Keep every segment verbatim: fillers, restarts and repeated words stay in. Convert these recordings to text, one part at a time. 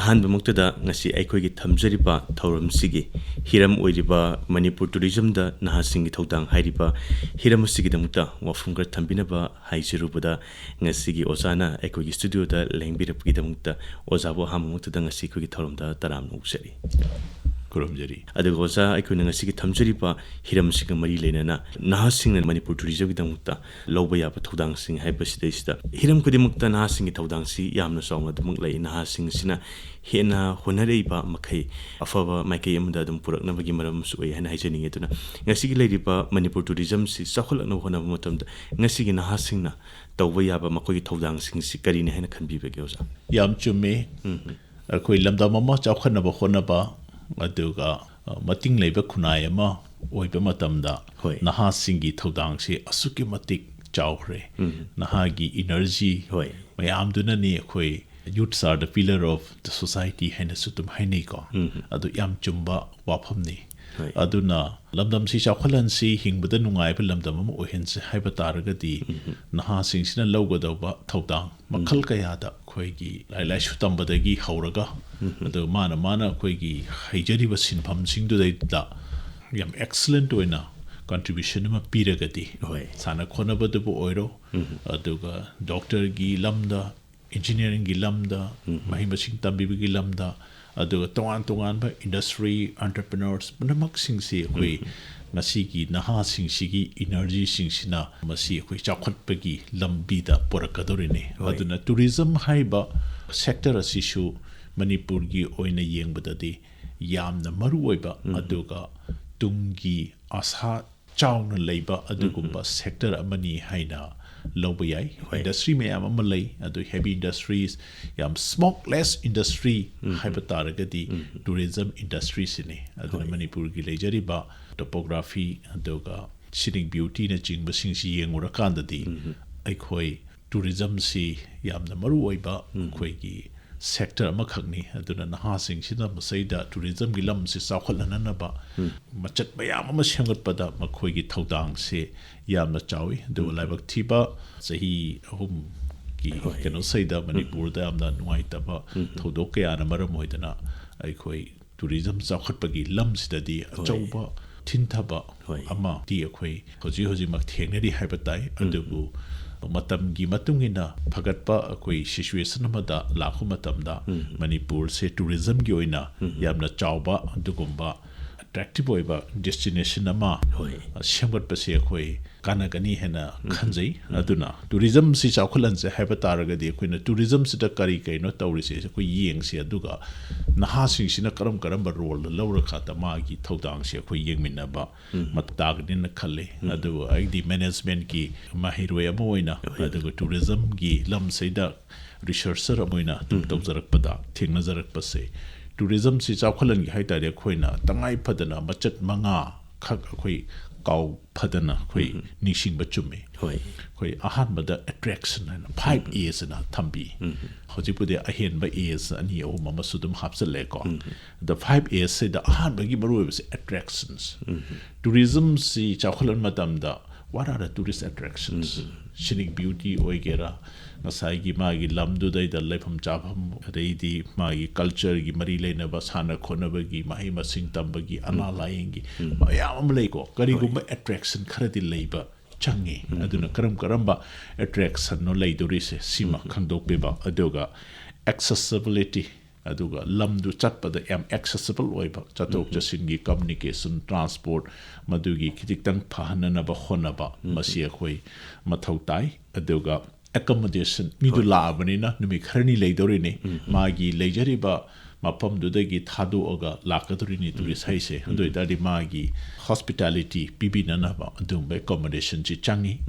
ꯑꯍꯥꯟꯕꯃꯛꯇꯗ ꯉꯁꯤ ꯑꯩꯈꯣꯏꯒꯤ ꯊꯝꯖꯔꯤꯕ ꯊꯧꯔꯝꯁꯤꯒꯤ ꯍꯤꯔꯝ ꯑꯣꯏꯔꯤꯕ ꯃꯅꯤꯄꯨꯔ ꯇꯨꯔꯤꯖꯝꯗ ꯅꯍꯥꯁꯤꯡꯒꯤ ꯊꯧꯗꯥꯡ ꯍꯥꯏꯔꯤꯕ ꯍꯤꯔꯝ ꯑꯁꯤꯒꯤꯗꯃꯛꯇ ꯋꯥꯐꯝ ꯈꯔ ꯊꯝꯕꯤꯅꯕ ꯍꯥꯏꯖꯔꯨꯕꯗ, ꯉꯁꯤꯒꯤ ꯑꯣꯖꯥꯅ ꯑꯩꯈꯣꯏꯒꯤ ꯁ꯭ꯇꯨꯗꯤꯑꯣꯗ ꯂꯦꯡꯕꯤꯔꯛꯄꯒꯤꯗꯃꯛꯇ ꯑꯣꯖꯥꯕꯨ ꯑꯍꯥꯟꯕꯃꯛꯇꯗ ꯉꯁꯤ ꯑꯩꯈꯣꯏꯒꯤ ꯊꯧꯔꯝꯗ ꯇꯔꯥꯝꯅ ꯑꯣꯛꯆꯔꯤ꯫ ꯈꯨꯔꯨꯝꯖꯔꯤ꯫ ꯑꯗꯨꯒ ꯑꯣꯖꯥ, ꯑꯩꯈꯣꯏꯅ ꯉꯁꯤꯒꯤ ꯊꯝꯖꯔꯤꯕ ꯍꯤꯔꯝꯁꯤꯡꯒ ꯃꯔꯤ ꯂꯩꯅꯅ ꯅꯍꯥꯁꯤꯡꯅ ꯃꯅꯤꯄꯨꯔ ꯇꯨꯔꯤꯖꯝꯒꯤꯗꯃꯛꯇ ꯂꯧꯕ ꯌꯥꯕ ꯊꯧꯗꯥꯡꯁꯤꯡ ꯍꯥꯏꯕꯁꯤꯗꯩꯁꯤꯗ, ꯍꯤꯔꯝ ꯈꯨꯗꯤꯡꯃꯛꯇ ꯅꯍꯥꯁꯤꯡꯒꯤ ꯊꯧꯗꯥꯡꯁꯤ ꯌꯥꯝꯅ ꯆꯥꯎꯅ ꯑꯗꯨꯃꯛ ꯂꯩ꯫ ꯅꯍꯥꯁꯤꯡꯁꯤꯅ ꯍꯦꯟꯅ ꯍꯣꯠꯅꯔꯛꯏꯕ ꯃꯈꯩ ꯑꯐꯕ ꯃꯥꯏꯀꯩ ꯑꯃꯗ ꯑꯗꯨꯝ ꯄꯨꯔꯛꯅꯕꯒꯤ ꯃꯔꯝ ꯑꯃꯁꯨ ꯑꯣꯏ ꯍꯥꯏꯅ ꯍꯥꯏꯖꯅꯤꯡꯉꯤ꯫ ꯑꯗꯨꯅ ꯉꯁꯤꯒꯤ ꯂꯩꯔꯤꯕ ꯃꯅꯤꯄꯨꯔ ꯇꯨꯔꯤꯖꯝꯁꯤ ꯆꯥꯎꯈꯠꯂꯛꯅꯕ ꯍꯣꯠꯅꯕ ꯃꯇꯝꯗ ꯉꯁꯤꯒꯤ ꯅꯍꯥꯁꯤꯡꯅ ꯇꯧꯕ ꯌꯥꯕ ꯃꯈꯣꯏꯒꯤ ꯊꯧꯗꯥꯡꯁꯤꯡꯁꯤ ꯀꯔꯤꯅꯤ ꯍꯥꯏꯅ ꯈꯟꯕꯤꯕꯒꯦ, ꯑꯣꯖꯥ? ꯌꯥꯝ ꯆꯨꯝꯃꯤ꯫ ꯎꯝ꯫ ꯑꯩꯈꯣꯏ ꯂꯝꯗꯝ ꯑꯃ ꯆꯥꯎꯈꯠꯅꯕ ꯍꯣꯠꯅꯕ, ꯑꯗꯨꯒ, ꯑ, ꯃꯇꯤꯡ ꯂꯩꯕ ꯈꯨꯟꯅꯥꯏ ꯑꯃ ꯑꯣꯏꯕ ꯃꯇꯝꯗ ꯍꯣꯏ꯫ ꯅꯍꯥꯁꯤꯡꯒꯤ ꯊꯧꯗꯥꯡꯁꯤ ꯑꯁꯨꯛꯀꯤ ꯃꯇꯤꯛ ꯆꯥꯎꯈ꯭ꯔꯦ꯫ ꯎꯝ꯫ ꯅꯍꯥꯒꯤ energy ꯍꯣꯏ꯫ ꯃꯌꯥꯝꯗꯨꯅꯅꯤ ꯑꯩꯈꯣꯏ "Youths are the pillar of the society" ꯍꯥꯏꯅꯁꯨ ꯑꯗꯨꯝ ꯍꯥꯏꯅꯩꯀꯣ꯫ ꯎꯝ꯫ ꯑꯗꯨ ꯌꯥꯝ ꯆꯨꯝꯕ ꯋꯥꯐꯝꯅꯤ꯫ ꯍꯣꯏ꯫ ꯑꯗꯨꯅ ꯂꯝꯗꯝꯁꯤ ꯆꯥꯎꯈꯠꯍꯟꯁꯤ, ꯍꯤꯡꯕꯗ ꯅꯨꯡꯉꯥꯏꯕ ꯂꯝꯗꯝ ꯑꯃ ꯑꯣꯏꯍꯟꯁꯤ ꯍꯥꯏꯕ ꯇꯥꯔꯒꯗꯤ, ꯎꯝ꯫ ꯅꯍꯥꯁꯤꯡꯁꯤꯅ ꯂꯧꯒꯗꯧꯕ ꯊꯧꯗꯥꯡ ꯃꯈꯜ ꯎꯝ꯫ ꯀꯌꯥꯗ ꯑꯩꯈꯣꯏꯒꯤ ꯂꯥꯏꯔꯤꯛ ꯂꯥꯏꯁꯨ ꯇꯝꯕꯗꯒꯤ ꯍꯧꯔꯒ, ꯎꯝ꯫ ꯑꯗꯨꯒ ꯃꯥꯅ ꯃꯥꯅ ꯑꯩꯈꯣꯏꯒꯤ ꯍꯩꯖꯔꯤꯕ ꯁꯤꯟꯐꯝꯁꯤꯡꯗꯨꯗꯩꯗ ꯌꯥꯝ excellent ꯑꯣꯏꯅ contribution ꯑꯃ ꯄꯤꯔꯒꯗꯤ, ꯍꯣꯏ꯫ ꯁꯥꯟꯅ ꯈꯣꯠꯅꯕꯗꯕꯨ ꯑꯣꯏꯔꯣ, ꯎꯝ꯫ ꯑꯗꯨꯒ ꯗꯣꯛꯇꯔꯒꯤ ꯂꯝꯗ, engineeringꯒꯤ ꯂꯝꯗ, ꯎꯝ꯫ ꯃꯍꯩ ꯃꯁꯤꯡ ꯇꯝꯕꯤꯕꯒꯤ ꯂꯝꯗ, ꯑꯗꯨꯒ ꯇꯣꯉꯥꯟ ꯇꯣꯉꯥꯟꯕ industry, entrepreneurs ꯄꯨꯝꯅꯃꯛꯁꯤꯡꯁꯤ ꯑꯩꯈꯣꯏ ꯎꯝ꯫ ꯉꯁꯤꯒꯤ ꯅꯍꯥꯁꯤꯡꯁꯤꯒꯤ energyꯁꯤꯡꯁꯤꯅ ꯃꯁꯤ ꯑꯩꯈꯣꯏ ꯆꯥꯎꯈꯠꯄꯒꯤ ꯂꯝꯕꯤꯗ ꯄꯨꯔꯛꯀꯗꯧꯔꯤꯅꯤ꯫ ꯍꯣꯏ꯫ ꯑꯗꯨꯅ tourism ꯍꯥꯏꯕ sector ꯑꯁꯤꯁꯨ ꯃꯅꯤꯄꯨꯔꯒꯤ ꯑꯣꯏꯅ ꯌꯦꯡꯕꯗꯗꯤ ꯌꯥꯝꯅ ꯃꯔꯨ ꯑꯣꯏꯕ, ꯎꯝ꯫ ꯑꯗꯨꯒ ꯇꯨꯡꯒꯤ ꯑꯥꯁꯥ ꯆꯥꯎꯅ ꯂꯩꯕ ꯑꯗꯨꯒꯨꯝꯕ ꯎꯝ꯫ sector ꯑꯃꯅꯤ ꯍꯥꯏꯅ ꯂꯧꯕ ꯌꯥꯏ꯫ ꯍꯣꯏ꯫ Industry ꯃꯌꯥꯝ ꯑꯃ ꯂꯩ, ꯑꯗꯨ heavy industries, ꯌꯥꯝ smokeless industry ꯎꯝ꯫ ꯍꯥꯏꯕ ꯇꯥꯔꯒꯗꯤ ꯎꯝ꯫ Tourism industryꯁꯤꯅꯤ꯫ ꯑꯗꯨꯅ ꯍꯣꯏ꯫ ꯃꯅꯤꯄꯨꯔꯒꯤ ꯂꯩꯖꯔꯤꯕ topography, ꯑꯗꯨꯒ scenic beautyꯅꯆꯤꯡꯕꯁꯤꯡꯁꯤ ꯌꯦꯡꯉꯨꯔꯀꯥꯟꯗꯗꯤ ꯎꯝ꯫ ꯑꯩꯈꯣꯏ tourismꯁꯤ ꯌꯥꯝꯅ ꯃꯔꯨ ꯑꯣꯏꯕ ꯎꯝ꯫ ꯑꯩꯈꯣꯏꯒꯤ sector ꯑꯃꯈꯛꯅꯤ꯫ ꯑꯗꯨꯅ ꯅꯍꯥꯁꯤꯡꯁꯤꯅ ꯃꯁꯤꯗ tourismꯒꯤ ꯂꯝꯁꯤ ꯆꯥꯎꯈꯠꯍꯟꯅꯅꯕ ꯎꯝ꯫ ꯃꯆꯠ ꯃꯌꯥꯝ ꯑꯃ ꯁꯦꯝꯒꯠꯄꯗ ꯃꯈꯣꯏꯒꯤ ꯊꯧꯗꯥꯡꯁꯤ ꯌꯥꯝꯅ ꯆꯥꯎꯏ꯫ ꯑꯗꯨꯒ ꯎꯝ꯫ ꯂꯥꯏꯕꯛ ꯊꯤꯕ, ꯆꯍꯤ ꯑꯍꯨꯝ ꯀꯩꯅꯣꯁꯤꯗ ꯃꯅꯤꯄꯨꯔꯗ ꯌꯥꯝꯅ ꯅꯨꯡꯉꯥꯏꯇꯕ ꯊꯧꯗꯣꯛ ꯀꯌꯥꯅ ꯃꯔꯝ ꯑꯣꯏꯗꯅ ꯑꯩꯈꯣꯏ ꯇꯨꯔꯤꯖꯝ ꯆꯥꯎꯈꯠꯄꯒꯤ ꯂꯝꯁꯤꯗꯗꯤ ꯑꯆꯧꯕ ꯊꯤꯟꯊꯕ ꯍꯣꯏ꯫ ꯑꯃꯗꯤ ꯑꯩꯈꯣꯏ ꯍꯧꯖꯤꯛ ꯍꯧꯖꯤꯛꯃꯛ ꯊꯦꯡꯅꯔꯤ ꯍꯥꯏꯕ ꯇꯥꯏ꯫ ꯑꯗꯨꯕꯨ ꯃꯇꯝꯒꯤ ꯃꯇꯨꯡ ꯏꯟꯅ ꯐꯒꯠꯄ ꯑꯩꯈꯣꯏ ꯁꯤꯆꯨꯋꯦꯁꯟ ꯑꯃꯗ ꯂꯥꯛꯄ ꯃꯇꯝꯗ ꯃꯅꯤꯄꯨꯔꯁꯦ ꯇꯨꯔꯤꯖꯝꯒꯤ ꯑꯣꯏꯅ ꯌꯥꯝꯅ ꯆꯥꯎꯕ ꯑꯗꯨꯒꯨꯝꯕ ꯑꯦꯇ꯭ꯔꯦꯛꯇꯤꯞ ꯑꯣꯏꯕ ꯗꯦꯁꯇꯤꯅꯦꯁꯟ ꯑꯃ ꯍꯣꯏ꯫ ꯁꯦꯝꯒꯠꯄꯁꯦ ꯑꯩꯈꯣꯏ ꯀꯥꯟꯅꯒꯅꯤ ꯍꯥꯏꯅ ꯈꯟꯖꯩ꯫ ꯑꯗꯨꯅ ꯇꯨꯔꯤꯖꯝꯁꯤ ꯆꯥꯎꯈꯠꯍꯟꯁꯦ ꯍꯥꯏꯕ ꯇꯥꯔꯒꯗꯤ ꯑꯩꯈꯣꯏꯅ ꯇꯨꯔꯤꯖꯝꯁꯤꯗ ꯀꯔꯤ ꯀꯩꯅꯣ ꯇꯧꯔꯤꯁꯦ ꯑꯩꯈꯣꯏ ꯌꯦꯡꯁꯤ, ꯑꯗꯨꯒ ꯅꯍꯥꯁꯤꯡꯁꯤꯅ ꯀꯔꯝ ꯀꯔꯝꯕ ꯔꯣꯜ ꯂꯧꯔꯀꯥꯟꯗ ꯃꯥꯒꯤ ꯊꯧꯗꯥꯡꯁꯦ ꯑꯩꯈꯣꯏ ꯌꯦꯡꯃꯤꯟꯅꯕ ꯃꯊꯧ ꯇꯥꯒꯅꯤꯅ ꯈꯜꯂꯤ꯫ ꯑꯗꯨꯕꯨ ꯑꯩꯗꯤ ꯃꯦꯅꯦꯖꯃꯦꯟꯠꯀꯤ ꯃꯍꯩꯔꯣꯏ ꯑꯃ ꯑꯣꯏꯅ ꯑꯗꯨꯒ ꯇꯨꯔꯤꯖꯝꯒꯤ ꯂꯝꯁꯤꯗ ꯔꯤꯁꯔꯆꯔ ꯑꯃ ꯑꯣꯏꯅ ꯑꯗꯨꯝ ꯇꯧꯖꯔꯛꯄꯗ ꯊꯦꯡꯅꯖꯔꯛꯄꯁꯦ, ꯇꯨꯔꯤꯖꯝꯁꯤ ꯆꯥꯎꯈꯠꯍꯟꯒꯦ ꯍꯥꯏ ꯇꯥꯔꯗꯤ ꯑꯩꯈꯣꯏꯅ ꯇꯉꯥꯏ ꯐꯗꯅ ꯃꯆꯠ ꯃꯉꯥ ꯈꯛ ꯑꯩꯈꯣꯏ ꯀꯥꯎ ꯐꯗꯅ ꯑꯩꯈꯣꯏ ꯅꯤꯡꯁꯤꯡꯕ ꯆꯨꯝꯃꯤ꯫ ꯍꯣꯏ꯫ ꯑꯩꯈꯣꯏ ꯑꯍꯥꯟꯕꯗ ꯑꯦꯇ꯭ꯔꯦꯛꯁꯟ ꯍꯥꯏꯅ ꯐꯥꯏꯚ ꯑꯦꯁ ꯑꯅ ꯊꯝꯕꯤ꯫ ꯍꯧꯖꯤꯛꯄꯨꯗꯤ ꯑꯍꯦꯟꯕ ꯑꯦꯁ ꯑꯅꯤ ꯑꯍꯨꯝ ꯑꯃꯁꯨ ꯑꯗꯨꯝ ꯍꯥꯞꯆꯜꯂꯦꯀꯣ꯫ ꯑꯗ ꯐꯥꯏꯚ ꯑꯦꯁ ꯁꯤꯗ ꯑꯍꯥꯟꯕꯒꯤ ꯃꯔꯨꯑꯣꯏꯕꯁꯦ ꯑꯦꯇ꯭ꯔꯦꯛꯁꯟꯁ꯫ ꯇꯨꯔꯤꯖꯝꯁꯤ ꯆꯥꯎꯈꯠꯍꯟꯕ ꯃꯇꯝꯗ what are the tourist attractions? Scenic beauty ꯑꯣꯏꯒꯦꯔꯥ, ꯉꯁꯥꯏꯒꯤ ꯃꯥꯒꯤ ꯂꯝꯗꯨꯗꯩꯗ ꯂꯩꯐꯝ ꯆꯥꯐꯝ, ꯑꯗꯩꯗꯤ ꯃꯥꯒꯤ ꯀꯜꯆꯔꯒꯤ ꯃꯔꯤ ꯂꯩꯅꯕ, ꯁꯥꯟꯅ ꯈꯣꯠꯅꯕꯒꯤ, ꯃꯍꯩ ꯃꯁꯤꯡ ꯇꯝꯕꯒꯤ, ꯑꯅꯥ ꯂꯥꯏꯌꯦꯡꯒꯤ ꯃꯌꯥꯝ ꯑꯃ ꯂꯩꯀꯣ꯫ ꯀꯔꯤꯒꯨꯝꯕ ꯑꯦꯇ꯭ꯔꯦꯛꯁꯟ ꯈꯔꯗꯤ ꯂꯩꯕ ꯆꯪꯉꯤ꯫ ꯑꯗꯨꯅ ꯀꯔꯝ ꯀꯔꯝꯕ ꯑꯦꯇ꯭ꯔꯦꯛꯁꯟꯅꯣ ꯂꯩꯗꯣꯔꯤꯁꯦ ꯁꯤꯃ ꯈꯪꯗꯣꯛꯄꯤꯕ꯫ ꯑꯗꯨꯒ ꯑꯦꯛꯁꯦꯁꯤꯕꯤꯂꯤꯇꯤ, ꯑꯗꯨꯒ ꯂꯝꯗꯨ ꯆꯠꯄꯗ ꯌꯥꯝ ꯑꯦꯛꯁꯦꯁꯤꯕꯜ ꯑꯣꯏꯕ, ꯆꯠꯊꯣꯛ ꯆꯠꯁꯤꯟꯒꯤ, ꯀꯝꯃꯨꯅꯤꯀꯦꯁꯟ, ꯇ꯭ꯔꯥꯟꯁꯄꯣꯔꯠ, ꯃꯗꯨꯒꯤ ꯈꯤꯖꯤꯛꯇꯪ ꯐꯍꯟꯅꯅꯕ ꯍꯣꯠꯅꯕ, ꯃꯁꯤ ꯑꯩꯈꯣꯏ ꯃꯊꯧ ꯇꯥꯏ꯫ ꯑꯗꯨꯒ ꯑꯦꯀꯣꯃꯣꯗꯦꯁꯟ, ꯃꯤꯗꯨ ꯂꯥꯛꯑꯕꯅꯤꯅ ꯅꯨꯃꯤꯠ ꯈꯔꯅꯤ ꯂꯩꯗꯧꯔꯤꯅꯤ, ꯃꯥꯒꯤ ꯂꯩꯖꯔꯤꯕ ꯃꯐꯝꯗꯨꯗꯒꯤ ꯊꯥꯗꯣꯛꯑꯒ ꯂꯥꯛꯀꯗꯧꯔꯤꯅꯤ ꯇꯨꯔꯤꯁ ꯍꯥꯏꯁꯦ꯫ ꯑꯗꯨ ꯑꯣꯏꯇꯥꯔꯗꯤ ꯃꯥꯒꯤ ꯍꯣꯁꯄꯤꯇꯥꯂꯤꯇꯤ ꯄꯤꯕꯤꯅꯅꯕ ꯑꯗꯨꯒꯨꯝꯕ ꯑꯦꯀꯣꯃꯣꯗꯦꯁꯟꯁꯤ ꯆꯪꯉꯤ꯫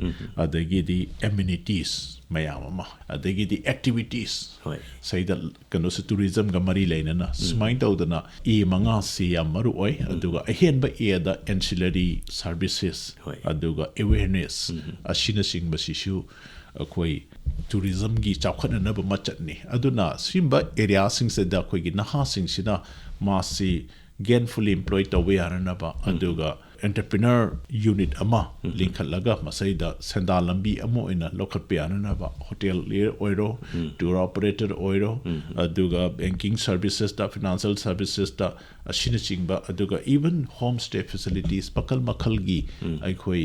ꯑꯗꯒꯤꯗꯤ ꯑꯦꯃꯤꯅꯤꯇꯤꯁ ꯃꯌꯥꯝ ꯑꯃ, ꯑꯗꯒꯤꯗꯤ ꯑꯦꯛꯇꯤꯚꯤꯇꯤꯁ, ꯍꯣꯏ꯫ ꯁꯤꯗ ꯀꯩꯅꯣꯁꯦ, ꯇꯨꯔꯤꯖꯝꯒ ꯃꯔꯤ ꯂꯩꯅꯅ ꯁꯨꯃꯥꯏꯅ ꯇꯧꯗꯅ ꯑꯦ ꯃꯉꯥꯁꯤ ꯌꯥꯝ ꯃꯔꯨ ꯑꯣꯏ꯫ ꯑꯗꯨꯒ ꯑꯍꯦꯟꯕ ꯑꯦꯗ ꯑꯦꯟꯁꯤꯂꯔꯤ ꯁꯥꯔꯚꯤꯁꯦꯁ, ꯍꯣꯏ꯫ ꯑꯗꯨꯒ ꯑꯦꯋꯦꯔꯅꯦꯁ ꯑꯁꯤꯅꯆꯤꯡꯕꯁꯤꯁꯨ ꯑꯩꯈꯣꯏ ꯇꯨꯔꯤꯖꯝꯒꯤ ꯆꯥꯎꯈꯠꯅꯅꯕ ꯃꯆꯠꯅꯤ꯫ ꯑꯗꯨꯅ ꯁꯤꯒꯨꯝꯕ ꯑꯦꯔꯤꯌꯥꯁꯤꯡꯁꯤꯗ ꯑꯩꯈꯣꯏꯒꯤ ꯅꯍꯥꯁꯤꯡꯁꯤꯅ ꯃꯥꯁꯤ gainfully employ ꯇꯧꯕ ꯌꯥꯅꯅꯕ, ꯑꯗꯨꯒ entrepreneur unit ꯑꯃ ꯂꯤꯡꯈꯠꯂꯒ ꯃꯁꯩꯗ ꯁꯦꯟꯗꯥꯟ ꯂꯝꯕꯤ ꯑꯃ ꯑꯣꯏꯅ ꯂꯧꯈꯠꯄ ꯌꯥꯅꯅꯕ, ꯍꯣꯇꯦꯜ ꯑꯣꯏꯔꯣ, tour operator ꯑꯣꯏꯔꯣ, ꯑꯗꯨꯒ banking servicesꯇ, financial servicesꯇ ꯑꯁꯤꯅꯆꯤꯡꯕ, ꯑꯗꯨꯒ even home stay facilities ꯃꯈꯜ ꯃꯈꯜꯒꯤ ꯑꯩꯈꯣꯏ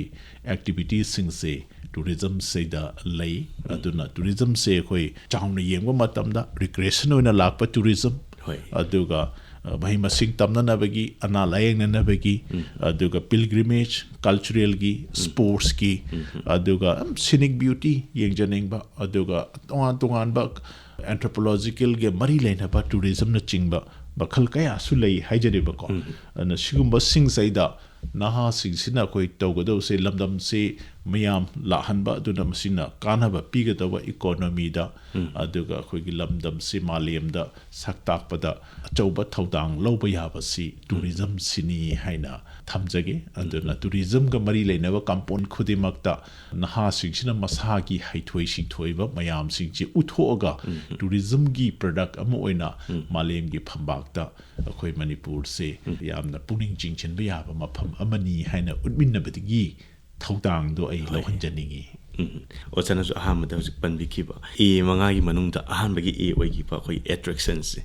activitiesꯁꯤꯡꯁꯦ tourismꯁꯤꯗ ꯂꯩ꯫ ꯑꯗꯨꯅ tourismꯁꯦ ꯑꯩꯈꯣꯏ ꯆꯥꯎꯅ ꯌꯦꯡꯕ ꯃꯇꯝꯗ recreation ꯑꯣꯏꯅ ꯂꯥꯛꯄ tourism, ꯍꯣꯏ꯫ ꯑꯗꯨꯒ ꯑ, ꯃꯍꯩ ꯃꯁꯤꯡ ꯇꯝꯅꯅꯕꯒꯤ, ꯑꯅꯥ ꯂꯥꯌꯦꯡꯅꯅꯕꯒꯤ, ꯑꯗꯨꯒ pilgrimage, culturalꯒꯤ, sportsꯀꯤ, ꯑꯗꯨꯒ ꯌꯥꯝ scenic beauty ꯌꯦꯡꯖꯅꯤꯡꯕ, ꯑꯗꯨꯒ ꯇꯣꯉꯥꯟ ꯇꯣꯉꯥꯟꯕ anthropologicalꯒ ꯃꯔꯤ ꯂꯩꯅꯕ tourismꯅꯆꯤꯡꯕ ꯃꯈꯜ ꯀꯌꯥꯁꯨ ꯂꯩ ꯍꯥꯏꯖꯔꯤꯕꯀꯣ꯫ ꯑꯗꯨꯅ ꯁꯤꯒꯨꯝꯕꯁꯤꯡꯁꯤꯗ ꯅꯍꯥꯁꯤꯡꯁꯤꯅ ꯑꯩꯈꯣꯏ ꯇꯧꯒꯗꯧꯁꯦ, ꯂꯝꯗꯝꯁꯤ ꯃꯌꯥꯝ ꯂꯥꯛꯍꯟꯕ, ꯑꯗꯨꯅ ꯃꯁꯤꯅ ꯀꯥꯟꯅꯕ ꯄꯤꯒꯗꯧꯕ economyꯗ, ꯑꯗꯨꯒ ꯑꯩꯈꯣꯏꯒꯤ ꯂꯝꯗꯝꯁꯤ ꯃꯥꯂꯦꯝꯗ ꯁꯛ ꯇꯥꯛꯄꯗ ꯑꯆꯧꯕ ꯊꯧꯗꯥꯡ ꯂꯧꯕ ꯌꯥꯕꯁꯤ tourismꯁꯤꯅꯤ ꯍꯥꯏꯅ ꯊꯝꯖꯒꯦ꯫ ꯑꯗꯨꯅ tourismꯒ ꯃꯔꯤ ꯂꯩꯅꯕ component ꯈꯨꯗꯤꯡꯃꯛꯇ ꯅꯍꯥꯁꯤꯡꯁꯤꯅ ꯃꯁꯥꯒꯤ ꯍꯩꯊꯣꯏ ꯁꯤꯡꯊꯣꯏꯕ ꯃꯌꯥꯝꯁꯤꯡꯁꯤ ꯎꯠꯊꯣꯛꯑꯒ tourismꯒꯤ product ꯑꯃ ꯑꯣꯏꯅ ꯃꯥꯂꯦꯝꯒꯤ ꯐꯝꯕꯥꯛꯇ ꯑꯩꯈꯣꯏ ꯃꯅꯤꯄꯨꯔꯁꯦ ꯌꯥꯝꯅ ꯄꯨꯛꯅꯤꯡ ꯆꯤꯡꯁꯤꯟꯕ ꯌꯥꯕ ꯃꯐꯝ ꯑꯃꯅꯤ ꯍꯥꯏꯅ ꯎꯠꯃꯤꯟꯅꯕꯗꯒꯤ ꯊꯧꯗꯥꯡꯗꯣ ꯑꯩ ꯂꯧꯍꯟꯖꯅꯤꯡꯉꯤ꯫ ꯎꯝ꯫ ꯑꯣꯖꯥꯅꯁꯨ ꯑꯍꯥꯟꯕꯗ ꯍꯧꯖꯤꯛ ꯄꯟꯕꯤꯈꯤꯕ A ꯃꯉꯥꯒꯤ ꯃꯅꯨꯡꯗ ꯑꯍꯥꯟꯕꯒꯤ A ꯑꯣꯏꯈꯤꯕ ꯑꯩꯈꯣꯏ attractionꯁꯦ,